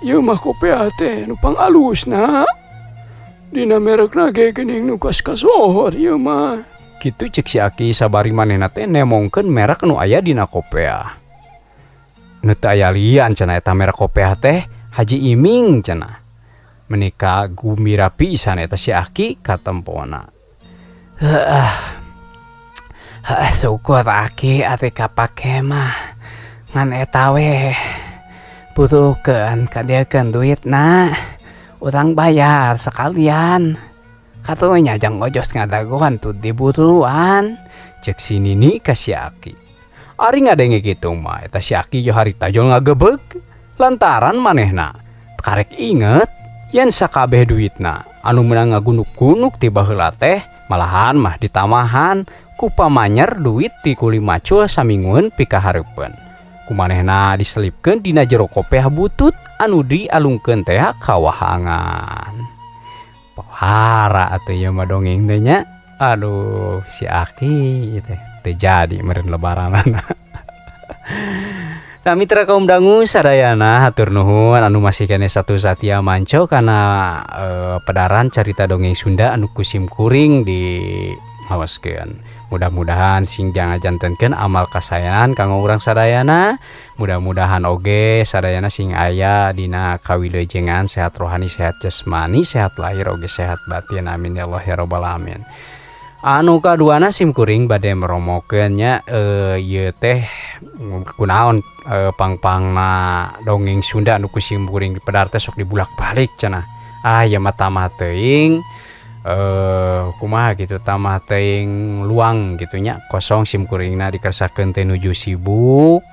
B: Ieu mah kopeah teh nu pangalusna. Dina merekna ge geuning nu kasohor ieu mah.
C: Kitu cek si Aki sabari manehna teh nemongkeun merek nu aya dina kopeah. Nu teu aya lian cenah eta merek kopeah teh Haji Iming cenah. Menika gumbira pisan eta si Aki katempona.
D: Heuh. Heuh syukur Aki ari kapake mah. Ngan eta we butuhkeun kadieukeun duitna. Urang bayar sekalian. Katunya jang ojos ngadagoan tuh diburuan.
C: Cek si Nini ka si Aki. Ari ngadenge kitu mah eta si Aki jo harita jol ngagebeg lantaran manehna karek inget yen sakabeh duitna anu meunang ngagunuk-gunuk ti baheula teh malahan mah ditamahan ku pamanyer duit ti kuli macul saminggueun pikahareupeun. Ku manehna diselipkeun dina jero kopeah butut anu dialungkeun teh ka wahangan. Pohara atuh ieu mah dongeng teh nya. Aduh si Aki teh teu jadi meureun lebaranana. Tah mitra kaum dangu sadayana hatur nuhun anu masih keneh satu satia manco kana pedaran carita dongeng Sunda anu kusim kuring di hawaskeun. Mudah-mudahan sing janganjantenkeun amal kasaean kanggo urang sadayana. Mudah-mudahan oge sadayana sing aya dina kawilujengan sehat rohani, sehat jasmani, sehat lahir oge sehat batin. Amin ya Allah ya rabbal alamin. Anu kaduana sim kuring bade meromokeun nya ieu teh kunaon pangpangna dongeng Sunda anu ku sim kuring dipedar teh sok dibulak-balik cenah. Ah ieu mah tamah teuing kumaha gitu tamah teuing luang gitu nya kosong sim kuringna dikersakeun teh nuju sibuk.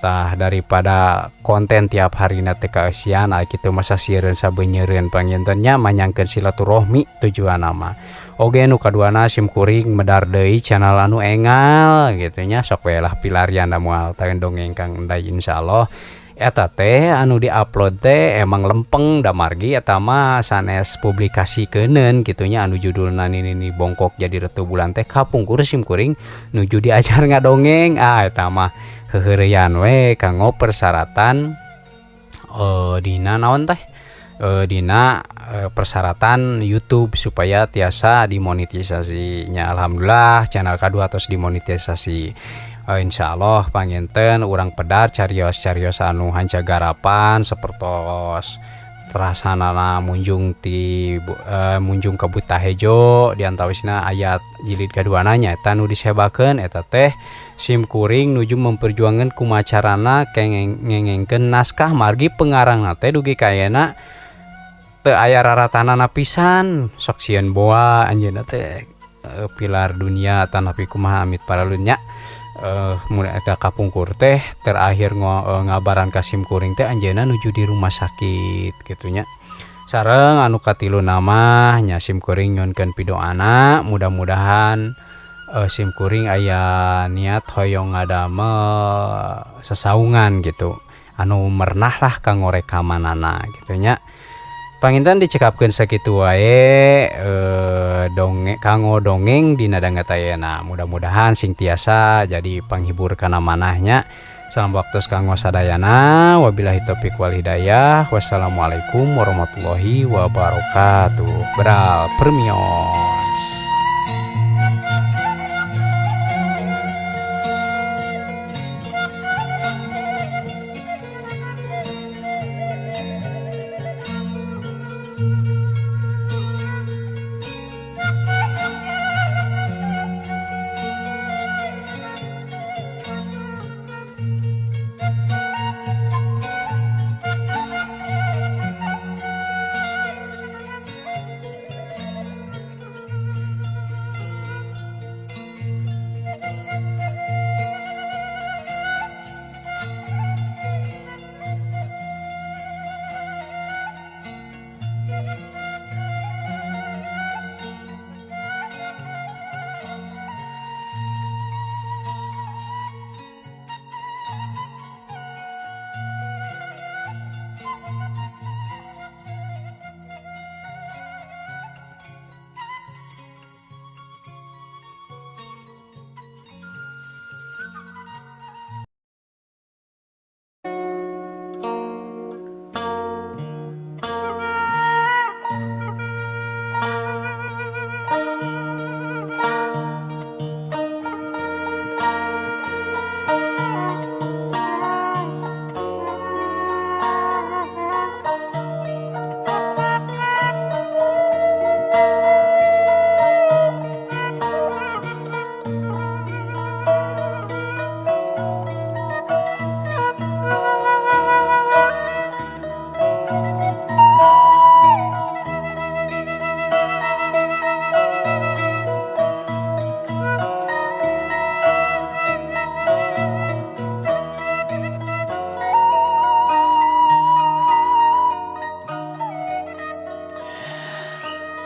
C: Tah daripada konten tiap harina teh kaeusian aya kitu masa sieun sabeunyereun panginten nya manyangkeun silaturahmi tujuanna mah. Oge nu kaduana sim kuring medar deui channel anu engal gitu nya sok we lah pilarian da moal taeun dongeng Kang Enday insyaallah. Eta teh anu diupload teh emang lempeng da margi eta mah sanes publikasi keuneun kitu nya anu judulna nini bongkok jadi retu bulan teh kapungkur sim kuring nuju diajar ngadongeng. Ah eta mah heuheureyan we kanggo persyaratan dina naon teh dina persyaratan YouTube supaya tiasa dimonetisasi nya. Alhamdulillah channel kadua tos dimonetisasi. Insyaallah panginten urang pedar carios-carios anu hanca garapan sapertos Rasanana munjung ti munjung ka Buta Hejo diantawisna ayat jilid kaduana nyaeta nu disebakeun eta teh sim kuring nuju memperjuangkeun kumacarana ngengengkeun naskah margi pengarangna teh dugi ka ayeuna teu aya raratanana pisan sok sieun boa anjeunna teh pilar dunia tanapi kumaha amit paralunya mun eta kapungkur teh terakhir ngabaran ka sim kuring teh anjeunna nuju di rumah sakit kitu nya. Sareng anu katilu nama nya sim kuring nyuhunkeun pidoana mudah-mudahan sim kuring aya niat hoyong ngadamel sasaungan gitu anu mernah lah kanggo rekamanana kitu nya. Panginten dicekapkeun sakitu wae dongeng kanggo dongeng dina danget ayeuna. Mudah-mudahan sing tiasa jadi panghibur kana manahnya. Salam waktu kanggo sadayana. Wabillahi taufik wal hidayah. Wassalamualaikum warahmatullahi wabarakatuh. Beral permios.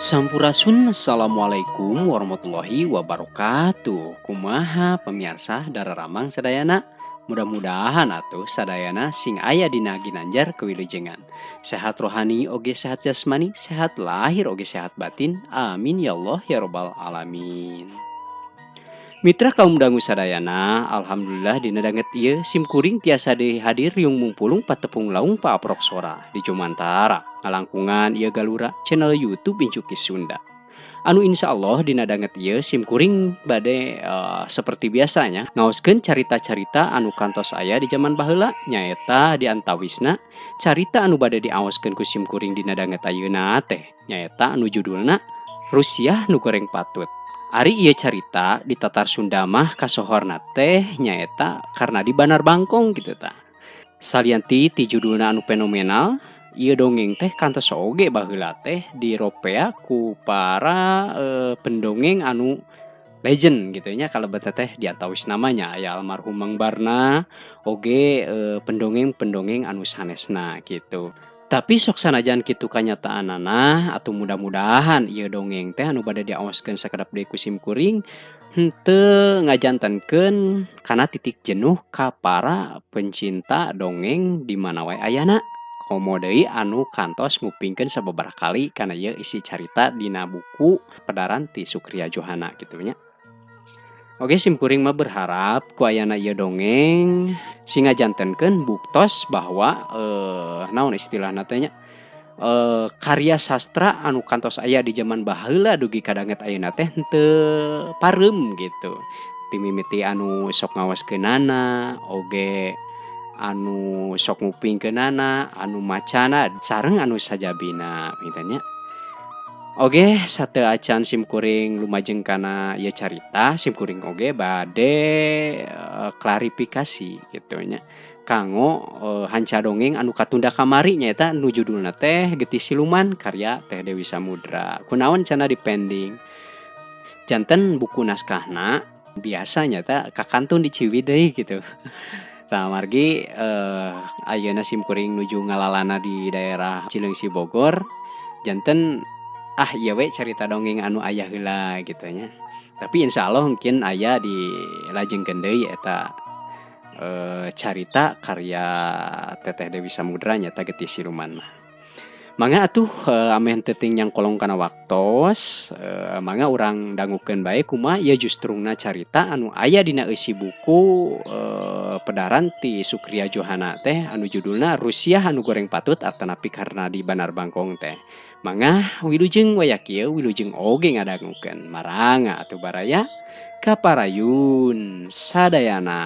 A: Sampurasun, assalamualaikum warahmatullahi wabarakatuh. Kumaha pemirsa dararamang sadayana, mudah-mudahan atuh sadayana sing aya dina ginanjar kewilujengan. Sehat rohani oge sehat jasmani, sehat lahir oge sehat batin. Amin ya Allah ya robbal alamin. Mitra kaum dangu sadayana, alhamdulillah dina danget ieu sim kuring tiasa deui hadir riung mumpulung patepung laung paaprok sora di Jomantara ngalangkungan ieu galura channel YouTube Incuki Sunda. Anu insya Allah dina danget ieu sim kuring bade seperti biasanya ngaoskeun carita-carita anu kantos aya di zaman baheula nyaeta di antawisna carita anu bade diaoskeun ku sim kuring dina danget ayeuna teh nyaeta anu judulna Rusiah nu goreng patut. Ari ieu carita di Tatar Sunda mah kasohorna teh nyaeta karena di Banar Bangkong gitu ta. Salianti ti judulna anu fenomenal, ieu dongeng teh kantos oge baheula teh diropea ku para pendongeng anu legend gitu nya kalebet teh diatawis namanya aya almarhum Mang Barna oge pendongeng-pendongeng anu sanesna gitu. Tapi sok sanajan kitu kanyataanana atau mudah-mudahan ieu dongeng teh anu bade diaoskeun sakedap deui ku sim kuring henteu ngajantenkeun kana titik jenuh ka para pencinta dongeng di mana wae ayana. Komo deui anu kantos ngupingkeun sababaraha kali kana ieu isi carita dina buku pedaran ti Sukria Johana kitu nya. Oke, sim kuring mah berharap ku ayana ieu dongeng sing ngajantenkeun buktos bahwa naon istilahna teh nya karya sastra anu kantos aya di zaman baheula dugi ka danget ayeuna teh henteu pareum gitu. Ti mimiti anu sok ngaoskeunana oge Anu sok ngupingkeunana, anu macana sareng anu sajabina panginten nya. Oge sateuacan simkuring lumajeng kana ieu carita simkuring oge bade klarifikasi kitu nya kanggo hanca dongeng anu katunda kamari nyaeta nu judulna teh Getih Siluman karya Teh Dewi Samudra. Kunaon cenah dipending? Janten buku naskahna biasa nyata kakantun di Ciwidey gitu. Tah margi ayeuna simkuring nuju ngalalana di daerah Cileungsi Bogor janten ah ieu we carita dongeng anu aya heula gitu nya. Tapi insya Allah mungkin aya dilajengkeun deui eta carita karya Teteh Dewi Samudra nyata Getih Siluman mah. Mangga atuh ameh teu teuing nyangkolong kana waktos, mangga urang dangukeun bae kumaha ieu justrungna carita anu aya dina eusi buku pedaran ti Sukria Johana teh anu judulna Rusiah anu goreng patut atanapi karena di Banar Bangkong teh. Mangga wilujeng waya kieu wilujeng oge ngadangukeun maranga atuh baraya kaparayun sadayana.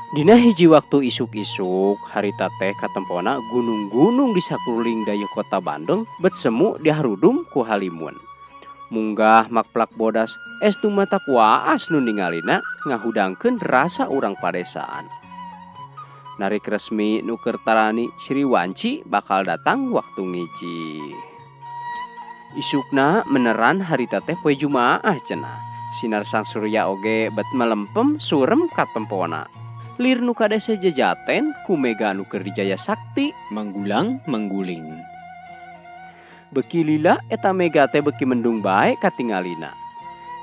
A: Dina hiji waktu isuk-isuk harita teh katempona gunung-gunung di sakuliling dayeuh kota Bandung bet semu diharudum ku halimun. Munggah makplak bodas estu mata kuaas nu ningalina ngahudangkeun rasa urang padesaan. Narik resmi nu keur tarani Sriwanci bakal datang waktu ngiji. Isukna meneran harita teh poe Jumaah cenah. Sinar sang surya oge bet melempem surem katempona. Lir nu kadese jejaten ku mega nu keur dijaya sakti manggulang mangguling. Beki lila eta mega teh beki mendung bae katingalina.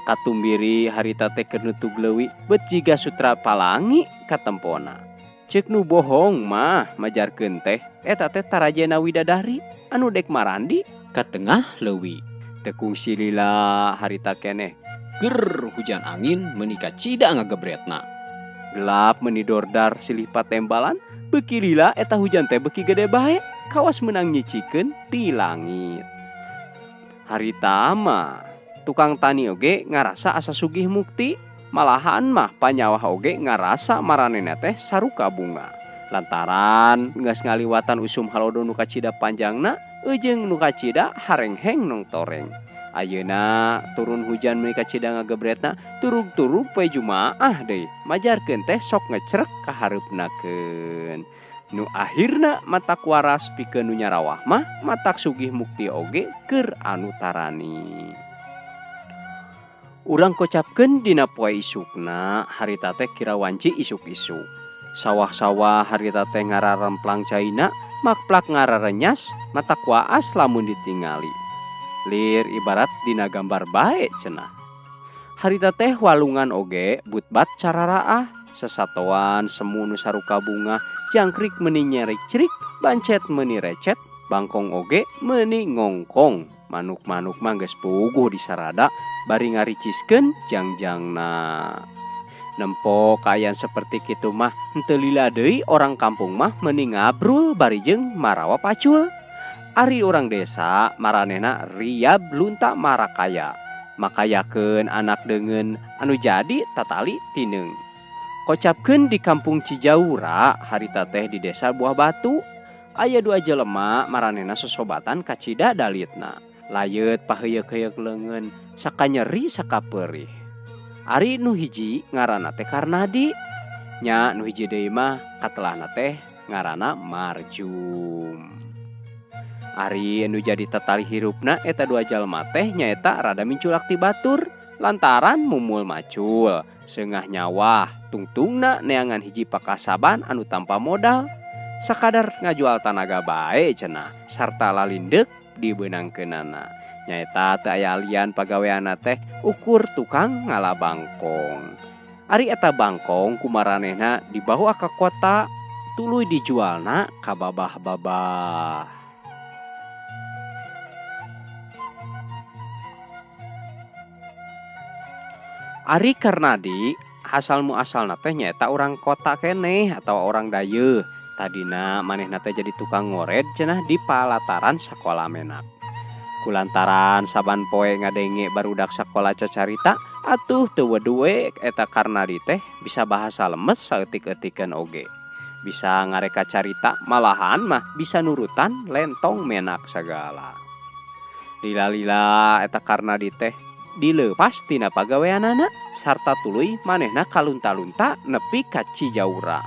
A: Katumbiri harita teh keur nutug leuwi bet jiga sutra palangi katempona. Ceuk nu bohong mah majarkeun teh eta teh tarajena widadari anu dek marandi ka tengah leuwi. Teu kungsi lila harita keneh ger hujan angin meuni kacida ngagebretna. Gelap menidordar silih patembalan beki lila eta hujan teh beki gede bae kawas menang nyicikeun ti langit. Harita mah tukang tani oge ngarasa asa sugih mukti, malahan mah panyawah oge ngarasa maranehna teh saruka bunga. Lantaran geus ngaliwatan usum halodo nu kacida panjangna eujeung nu kacida harengheng nong toreng. Ayeuna turun hujan meuni kacida ngagebretna turug-turug poe Jumaah deui majarkeun teh sok ngecrek ka hareupnakeun. Nu akhirna matak waras pikeun nu nyarawah mah matak sugih mukti oge keur anu tarani. Urang kocapkeun dina poe isukna harita teh kira wanci isuk-isuk. Sawah-sawah harita teh ngararemplang caina makplak ngararenyas matak waas lamun ditingali. Lir ibarat dina gambar bae cenah. Harita teh walungan oge butbat cararaah, sesatoan semu nu saruka bunga, jangkrik meuni nyerik-cerik, bancet meuni recet, bangkong oge meuni ngongkong. Manuk-manuk mah geus puguh disarada bari ngariciskeun jangjangna. Nempo kaayaan seperti kitu mah henteu lila deui orang kampung mah meuni ngabrul bari jeung marawa pacul. Ari urang desa maranehna riab lunta marakaya. Makayakeun anak deungeun anu jadi tatali tineung. Kocapkeun di kampung Cijaura harita teh di desa Buah Batu. Aya dua jelema maranehna sosobatan kacida dalitna. Layeut paheuyeuk-heuyeuk leungeun, sakanyeri sakapeurih. Ari nu hiji ngaranna teh Karnadi, nya nu hiji deui mah katelahna teh ngaranna Marjum. Ari nu jadi tatali hirupna eta dua jalma teh nyaeta rada minculak ti batur lantaran mumul macul, seungah nyawah, tungtungna neangan hiji pakasaban anu tanpa modal, sakadar ngajual tanaga bae cenah sarta lalindeuk dibeunangkeunana. Nyaeta teu aya alian pagaweanna teh ukur tukang ngala bangkong. Ari eta bangkong kumaranehna dibawa ka kota tuluy dijualna ka babah-babah. Ari Karnadi asal muasalna teh nyaeta urang kota keneh atawa orang dayeuh. Tadina manehna teh jadi tukang ngored cenah di palataran sakola menak. Kulantaran saban poe ngadenge barudak sakola cacarita, atuh teu weduwe eta Karnadi teh bisa bahasa lemes saeutik-eutikeun oge. Bisa ngareka carita malahan mah bisa nurutan lentong menak sagala. Lila-lila eta Karnadi teh dileupas tina pagaweanana sarta tuluy manehna kalunta-lunta nepi ka Cijaura.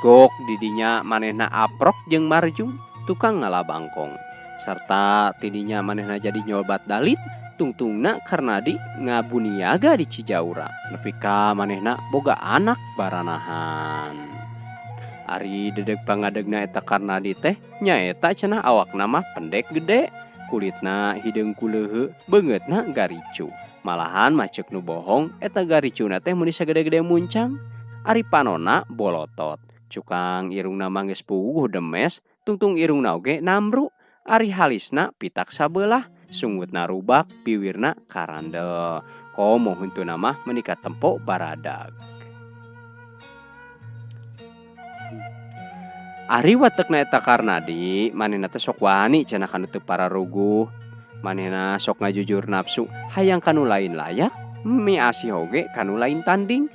A: Gok didinya manehna aprok jeung Marjum tukang ngala bangkong. Sarta tidinya manehna jadi nyobat dalit tungtungna Karnadi ngabuniaga di Cijaura. Nepi ka manehna boga anak baranahan. Ari dedeg pangadegna eta Karnadi teh nyaeta cenah awakna mah pendek gede, kulitna hideung kuleuheu, beungeutna garicu. Malahan mah ceuk nu bohong eta garicuna teh meuni sagede-gede muncang. Ari panona bolotot. Cukang irungna mah geus puguh demes, tungtung irungna oge namru. Ari halisna pitak sabelah, sungutna rubak, biwirna karandel. Komo huntuna mah meuni katempo baradag. Ari watekna eta Karnadi, manehna teh sok wani cenah kanu teu pararuguh. Manehna sok ngajujur nafsu, hayang kanu lain layak, miasih oge kanu lain tanding.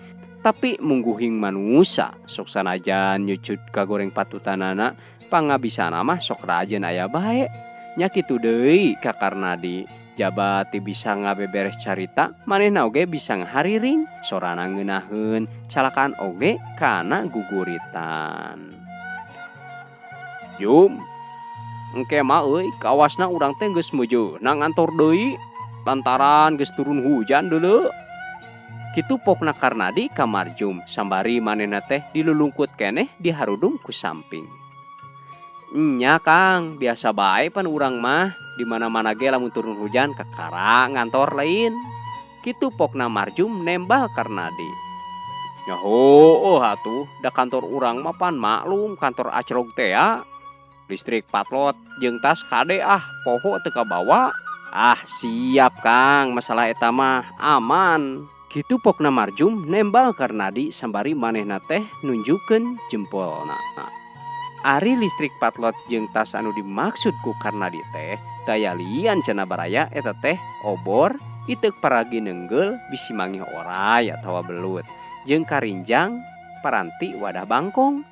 A: Tapi mungguhing manusa, sok sanajan nyucut kagoreng patutanana, pangabisana mah sok rajin aya bae. Nya kitu deui ka Karnadi, jaba ti bisa ngabeberes carita, manehna oge bisa ngahariring, sorana ngeunaheun, calakaan oge kana guguritan. Jum, engke mah euy, kawasna urang teh geus meujeuhna ngantor deui, lantaran geus turun hujan deuleu. Kitu pokna Karnadi ka Marjum, sambari manehna teh dilulungkut keneh diharudung ku samping. Nya Kang, biasa bae pan urang mah, di mana-mana ge lamun turun hujan kakara ngantor lain. Kitu pokna Marjum nembal Karnadi. Nya heueuh atuh, da kantor urang mah pan maklum kantor acrog teh ya. Listrik patlot jeung tas kade ah poho teu kabawa. Ah siap Kang, masalah eta mah aman. Kitu pokna Marjum nembal Karnadi sambari manehna teh nunjukeun jempolna. Ari listrik patlot jeung tas anu dimaksud ku Karnadi teh daya lian cenah baraya eta teh obor, iteuk paragi neunggel bisi mangih oray atawa belut, jeung karinjang paranti wadah bangkong.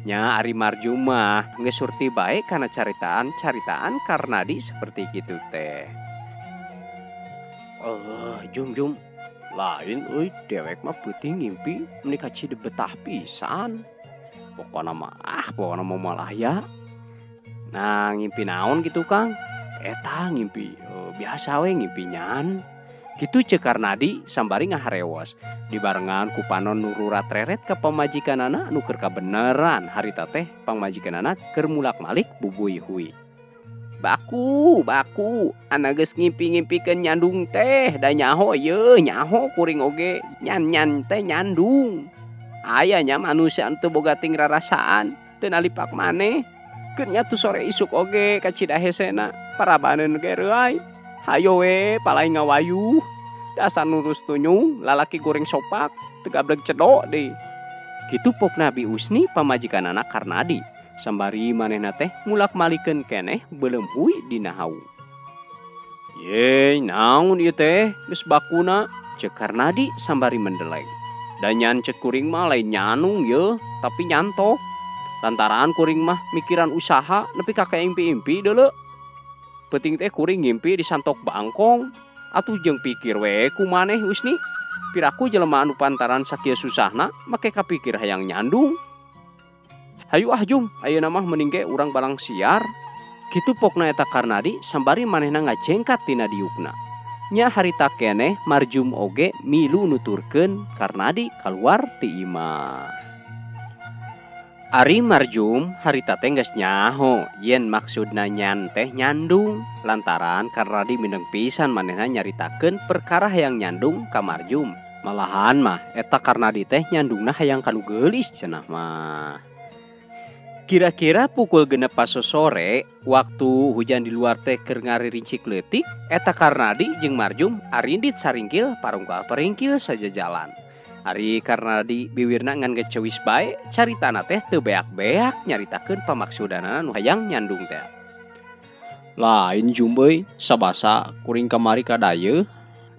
A: Nya ari Marjum mah geus surti bae kana caritaan-caritaan Karnadi seperti kitu teh. Jum jum lain euy dewek mah peuting ngimpi meuni ka Cidebetah pisan. Pokona mah pokona mah moal aya. Nah ngimpi naon gitu Kang? Eta ngimpi biasa we ngimpi nyan. Kitu ceuk Karnadi sambari ngaharewos. Dibarengan ku panon nururat reret ka pamajikanana anu keur kabeneran harita teh pamajikanana keur mulak-malik bubuy hui. Baku, baku, anak geus ngimpi-ngimpikeun nyandung teh, da nyaho yeuh, nyaho kuring oge, nyan-nyan teh nyandung. Aya nya manusia teu boga ting rarasaan, teu nalipak maneh. Keur nya tu sore isuk oge ka Cidahesena, parabaneun ge reuay. Hayo we palai ngawayuh. Dasar nurus tunyung, lalaki goreng sopak, teu gableg cedok deui. Kitu pokna Bi Usni pamajikanana Karnadi. Sambari manehna teh mulak-malikeun keneh beuleum hui dina hawu. Ye, naon ieu teh geus bakuna? Ceuk Karnadi sambari mendeleng. Da nyan ceuk kuring mah lain nyanung yeuh, tapi nyantok. Lantaran kuring mah mikiran usaha nepi ka kaimpi-impi deuleu. Peuting teh kuring ngimpi disantok bangkong. Atuh jeung pikir we ku maneh Usni. Piraku jelema anu pantaran sakieu susahna make kapikir hayang nyandung. Hayu ah Jum, ayeuna mah mending ge urang balang siar. Kitu pokna eta Karnadi sambari manehna ngajengkat tina diukna. Nya harita keneh Marjum oge milu nuturkeun Karnadi kaluar ti imah. Ari Marjum harita teh geus nyaho yen maksudna nyan teh nyandung lantaran Karnadi mindeng pisan manehna nyaritakeun perkara hayang nyandung ka Marjum. Malahan mah eta Karnadi teh nyandungna hayang kanu geulis cenah mah. Kira-kira pukul 6 pasosore waktu hujan di luar teh keur ngaririncik leutik, eta Karnadi jeung Marjum arindit saringkil parungkal peringkil sajajalan. Ari Karnadi biwirna ngan gecewis bae, caritana teh teu beak-beak nyaritakeun pamaksudana nu hayang nyandung teh. Lain Jum euy, sabasa kuring kamari ka dayeuh,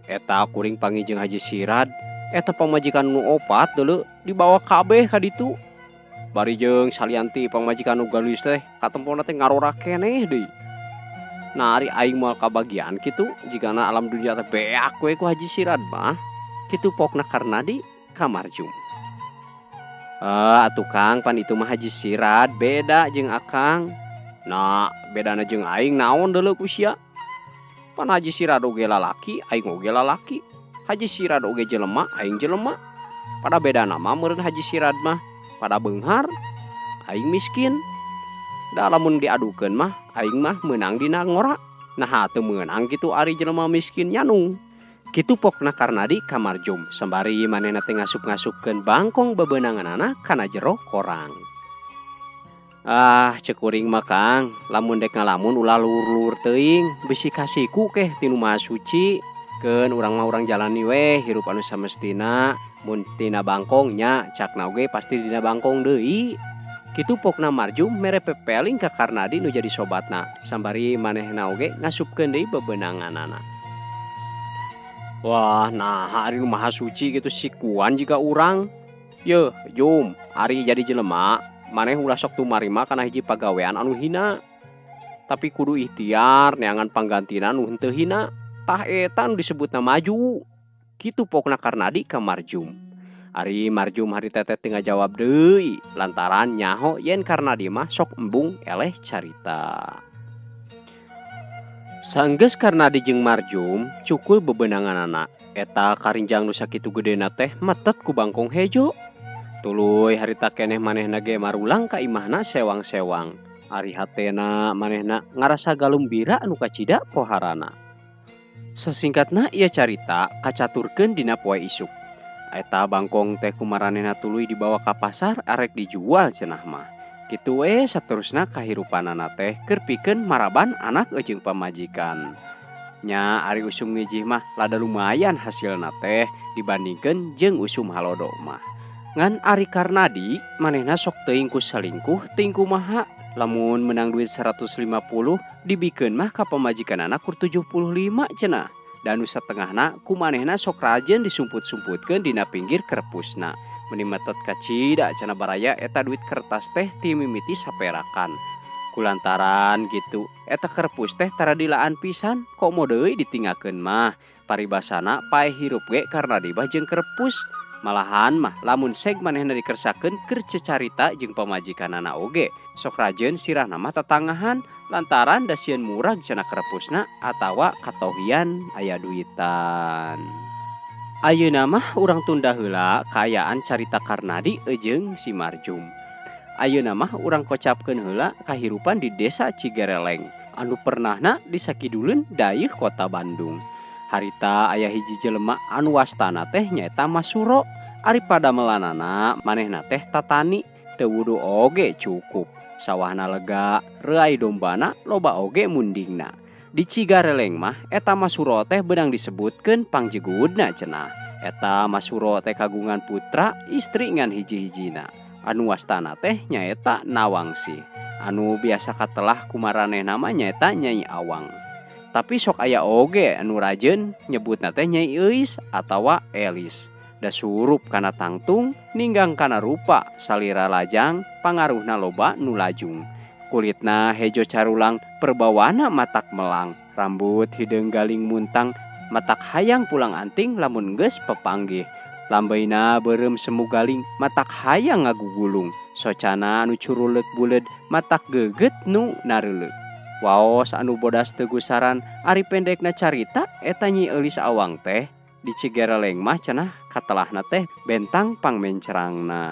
A: eta kuring panggih jeung Haji Sirad, eta pamajikan nu opat deuleu dibawa kabeh ka ditu. Bari jeung salianti pamajikan nu geulis teh katempona teh ngarora keneh deui. Nah ari aing moal kabagian kitu jigana alam dunia teh beak we ku Haji Sirad mah. Kitu pokna Karnadi ka Marjum. Atuh Kang, pan itu mah Haji Sirad beda jeung Akang. Nah, bedana jeung aing naon deuleu ku sia? Pan Haji Sirad oge lalaki, aing oge lalaki. Haji Sirad oge jelema, aing jelema. Pada bedana mah meureun Haji Sirad mah pada beunghar, aing miskin. Da lamun diadukeun mah aing mah meunang dina ngora. Nah teu meunang kitu ari jelema miskin nyanung. Kitu pokna Karnadi ka Marjum sambari manehna teh ngasup-ngasupkeun bangkong bebeunanganana kana jero korang. Ah, ceuk kuring mah Kang, lamun dek ngalamun ulah luhur-luhur teuing, bisi kasiku keh ti nu Maha Suci. Keun urang mah urang jalani weh hirup anu samestina, mun tina bangkong nya cakna oge pasti dina bangkong deui. Kitu pokna Marjum mere pepeling ka Karnadi nu jadi sobatna, sambari manehna oge ngasupkeun deui bebeunanganana. Wah, nah ari nu Maha Suci gitu sikuan jiga urang. Yeuh, Jum, ari jadi jelema, maneh ulah sok tumarima kana hiji pagawean anu hina. Tapi kudu ikhtiar neangan panggantina nu henteu hina. Tah eta nu disebutna maju. Kitu pokna Karnadi ka Marjum. Ari Marjum harita teh teu ngajawab deui lantaran nyaho yen Karnadi mah sok embung eleh carita. Sanggeus Karnadi jeung Marjum cukul bebenanganana. Eta karinjang nu sakitu gedena teh metet ku bangkong hejo. Tuluy harita keneh manehna ge marulang ka imahna sewang-sewang. Ari hatena manehna ngarasa galumbira anu kacida poharana. Sasingkatna ieu carita kacaturkeun dina poe isuk. Eta bangkong teh kumaranehna tuluy dibawa ka pasar arek dijual cenah mah. Kitu we saterusna kahirupanana teh keur pikeun maraban anak jeung pamajikan. Nya ari usum ngijih mah lada lumayan hasilna teh dibandingkeun jeung usum halodo mah. Ngan ari Karnadi manehna sok teuing ku selingkuh teuing kumaha. Lamun menang duit 150 dibikeun mah ka pamajikanana kur 75 cenah. Dan nu satengahna ku manehna sok rajin disumput-sumputkeun dina pinggir kerpusna. Meni metet kacida cenah baraya eta duit kertas teh ti mimiti saperakan. Kulantaran gitu eta kerpus teh tara dilaan pisan komo deui ditinggalkeun mah. Paribasana paeh hirup ge Karnadi bah jeung kerpus. Malahan mah lamun seg manehna dikersakeun keur cecarita jeung pamajikanana oge. Sok rajeun sirahna mah tatangahan lantaran da sieun murag cenah kerpusna atawa katohian aya duitan. Ayeuna mah urang tunda heula kaayaan carita Karnadi jeung si Marjum. Ayeuna mah urang kocapkeun heula kahirupan di desa Cigereleng anu pernahna disakiduleun dayeuh kota Bandung. Harita aya hiji jelema anu wastana teh nyaeta Masuro. Ari padamelanana manehna teh tatani teu wudu oge cukup. Sawahna lega, reuay dombana loba oge mundingna. Di Cigareleng mah eta Masuro teh beunang disebutkeun pangjegudna cenah. Eta Masuro teh kagungan putra istri ngan hiji-hijina. Anu wastana teh nyaeta Nawangsih. Anu biasa katelah kumaranehna mah nyaeta Nyai Awang. Tapi sok aya oge anu rajeun nyebutna teh Nyai Euis atawa Elis. Da surup kana tangtung ninggang kana rupa salira lajang pangaruhna loba nu lajung. Kulitna hejo carulang perbawana matak melang, rambut hideung galing muntang matak hayang pulang anting lamun geus pepanggih. Lambeina beureum semu galing matak hayang ngagugulung, socana anu curuleuk buleud matak geugeut nu nareuleuk. Waos anu bodas teu gusaran ari pendekna carita eta Nyi Eulis Awang teh di Cigereleng mah cenah katelahna teh bentang pangmencerangna.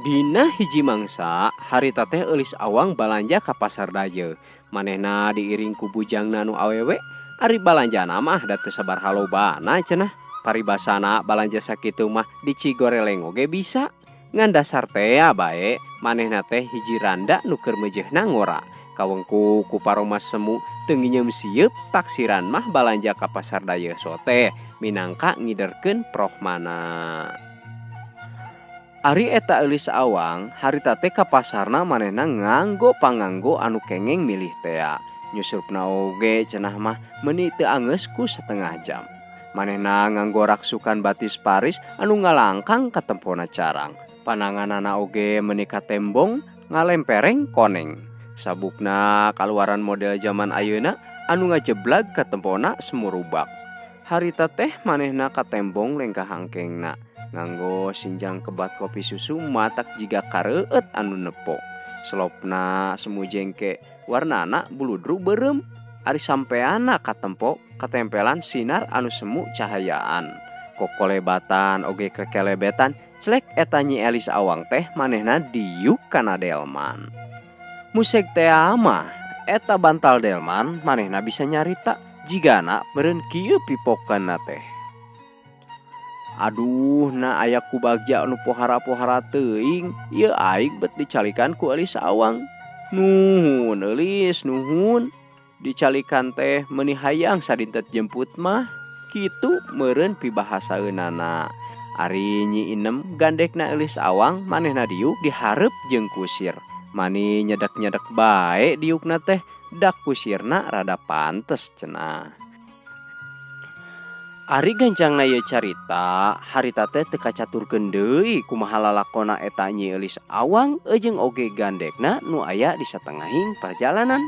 A: Dina hiji mangsa harita teh Eulis Awang balanja ka pasar Dayeuh. Manehna diiring ku bujangna nu awewe, ari balanjana mah da teu sabaraha lobana cenah. Paribasana balanja sakitu mah di Cigoreleng oge bisa. Ngan dasar tea bae manehna teh hiji randa nu keur meujeuhna ngora. Kawengku ku paromas semu teu nginyeum sieup taksiran mah balanja ka pasar Dayeuh sote minangka ngiderkeun prohmana. Ari eta Eulis Awang harita teh ka pasarna manehna nganggo panganggo anu kengeng milih tea. Nyusupna oge cenah mah meuni teu angeus ku setengah jam. Manehna nganggo raksukan batis Paris anu ngalangkang katempona carang. Pananganana oge meuni katembong ngalempereng koneng. Sabukna kaluaran model zaman ayeuna anu ngajeblag katempona semurubak. Harita teh manehna katembong lengkah hangkengna. Nganggo sinjang kebat kopi susu matak jiga kareueut anu nepo. Selopna semu jengke warnana buludru beureum. Ari sampeana katempo katempelan sinar anu semu cahayaan. Kokolebatan oge kekelebetan celek eta Nyi Elis Awang teh manehna diuk kana delman. Musek teh mah eta bantal delman manehna bisa nyarita jigana meureun kieu pipokeunna teh. Aduh na aya ku bagja anu pohara-pohara teuing ieu aing bet dicalikan ku Eulis Awang. Nuhun Eulis nuhun. Dicalikan teh meuni hayang sadintet jemput mah kitu meureun pibahasaeunana. Ari Nyi Inem gandekna Eulis Awang manehna diuk dihareup jeung kusir. Mani nyedek-nyedek bae diukna teh dak kusirna rada pantes cenah. Ari gancangna ieu carita harita teh teu kacaturkeun deui kumaha lalakona eta Nyi Eulis Awang jeung oge gandekna nu aya di satengahing perjalanan.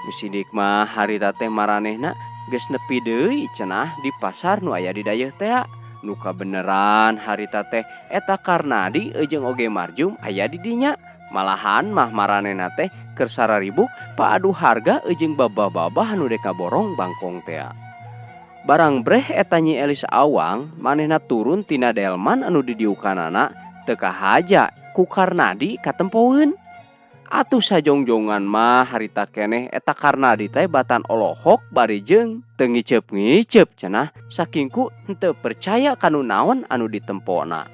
A: Nu sidik mah harita teh maranehna geus nepi deui cenah di pasar nu aya di Dayeuh tea. Nu kabeneran harita teh eta Karnadi jeung oge Marjum aya di dinya. Malahan mah maranehna teh keur sararibuk paadu harga jeung babah-babah nu deka borong bangkong tea. Barang breh eta Nyi Elis Awang manehna turun tina delman anu didiukanana teu kahaja ku Karnadi katempoeun. Atuh sajongjongan mah harita keneh eta Karnadi teh batan olohok bari jeung teu ngiceup-ngiceup cenah saking ku henteu percaya kanu naon anu ditempona.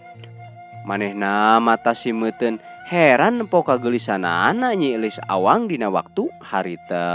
A: Manehna mata simeuteun heran nempo kageulisanana Nyi Elis Awang dina waktu harita.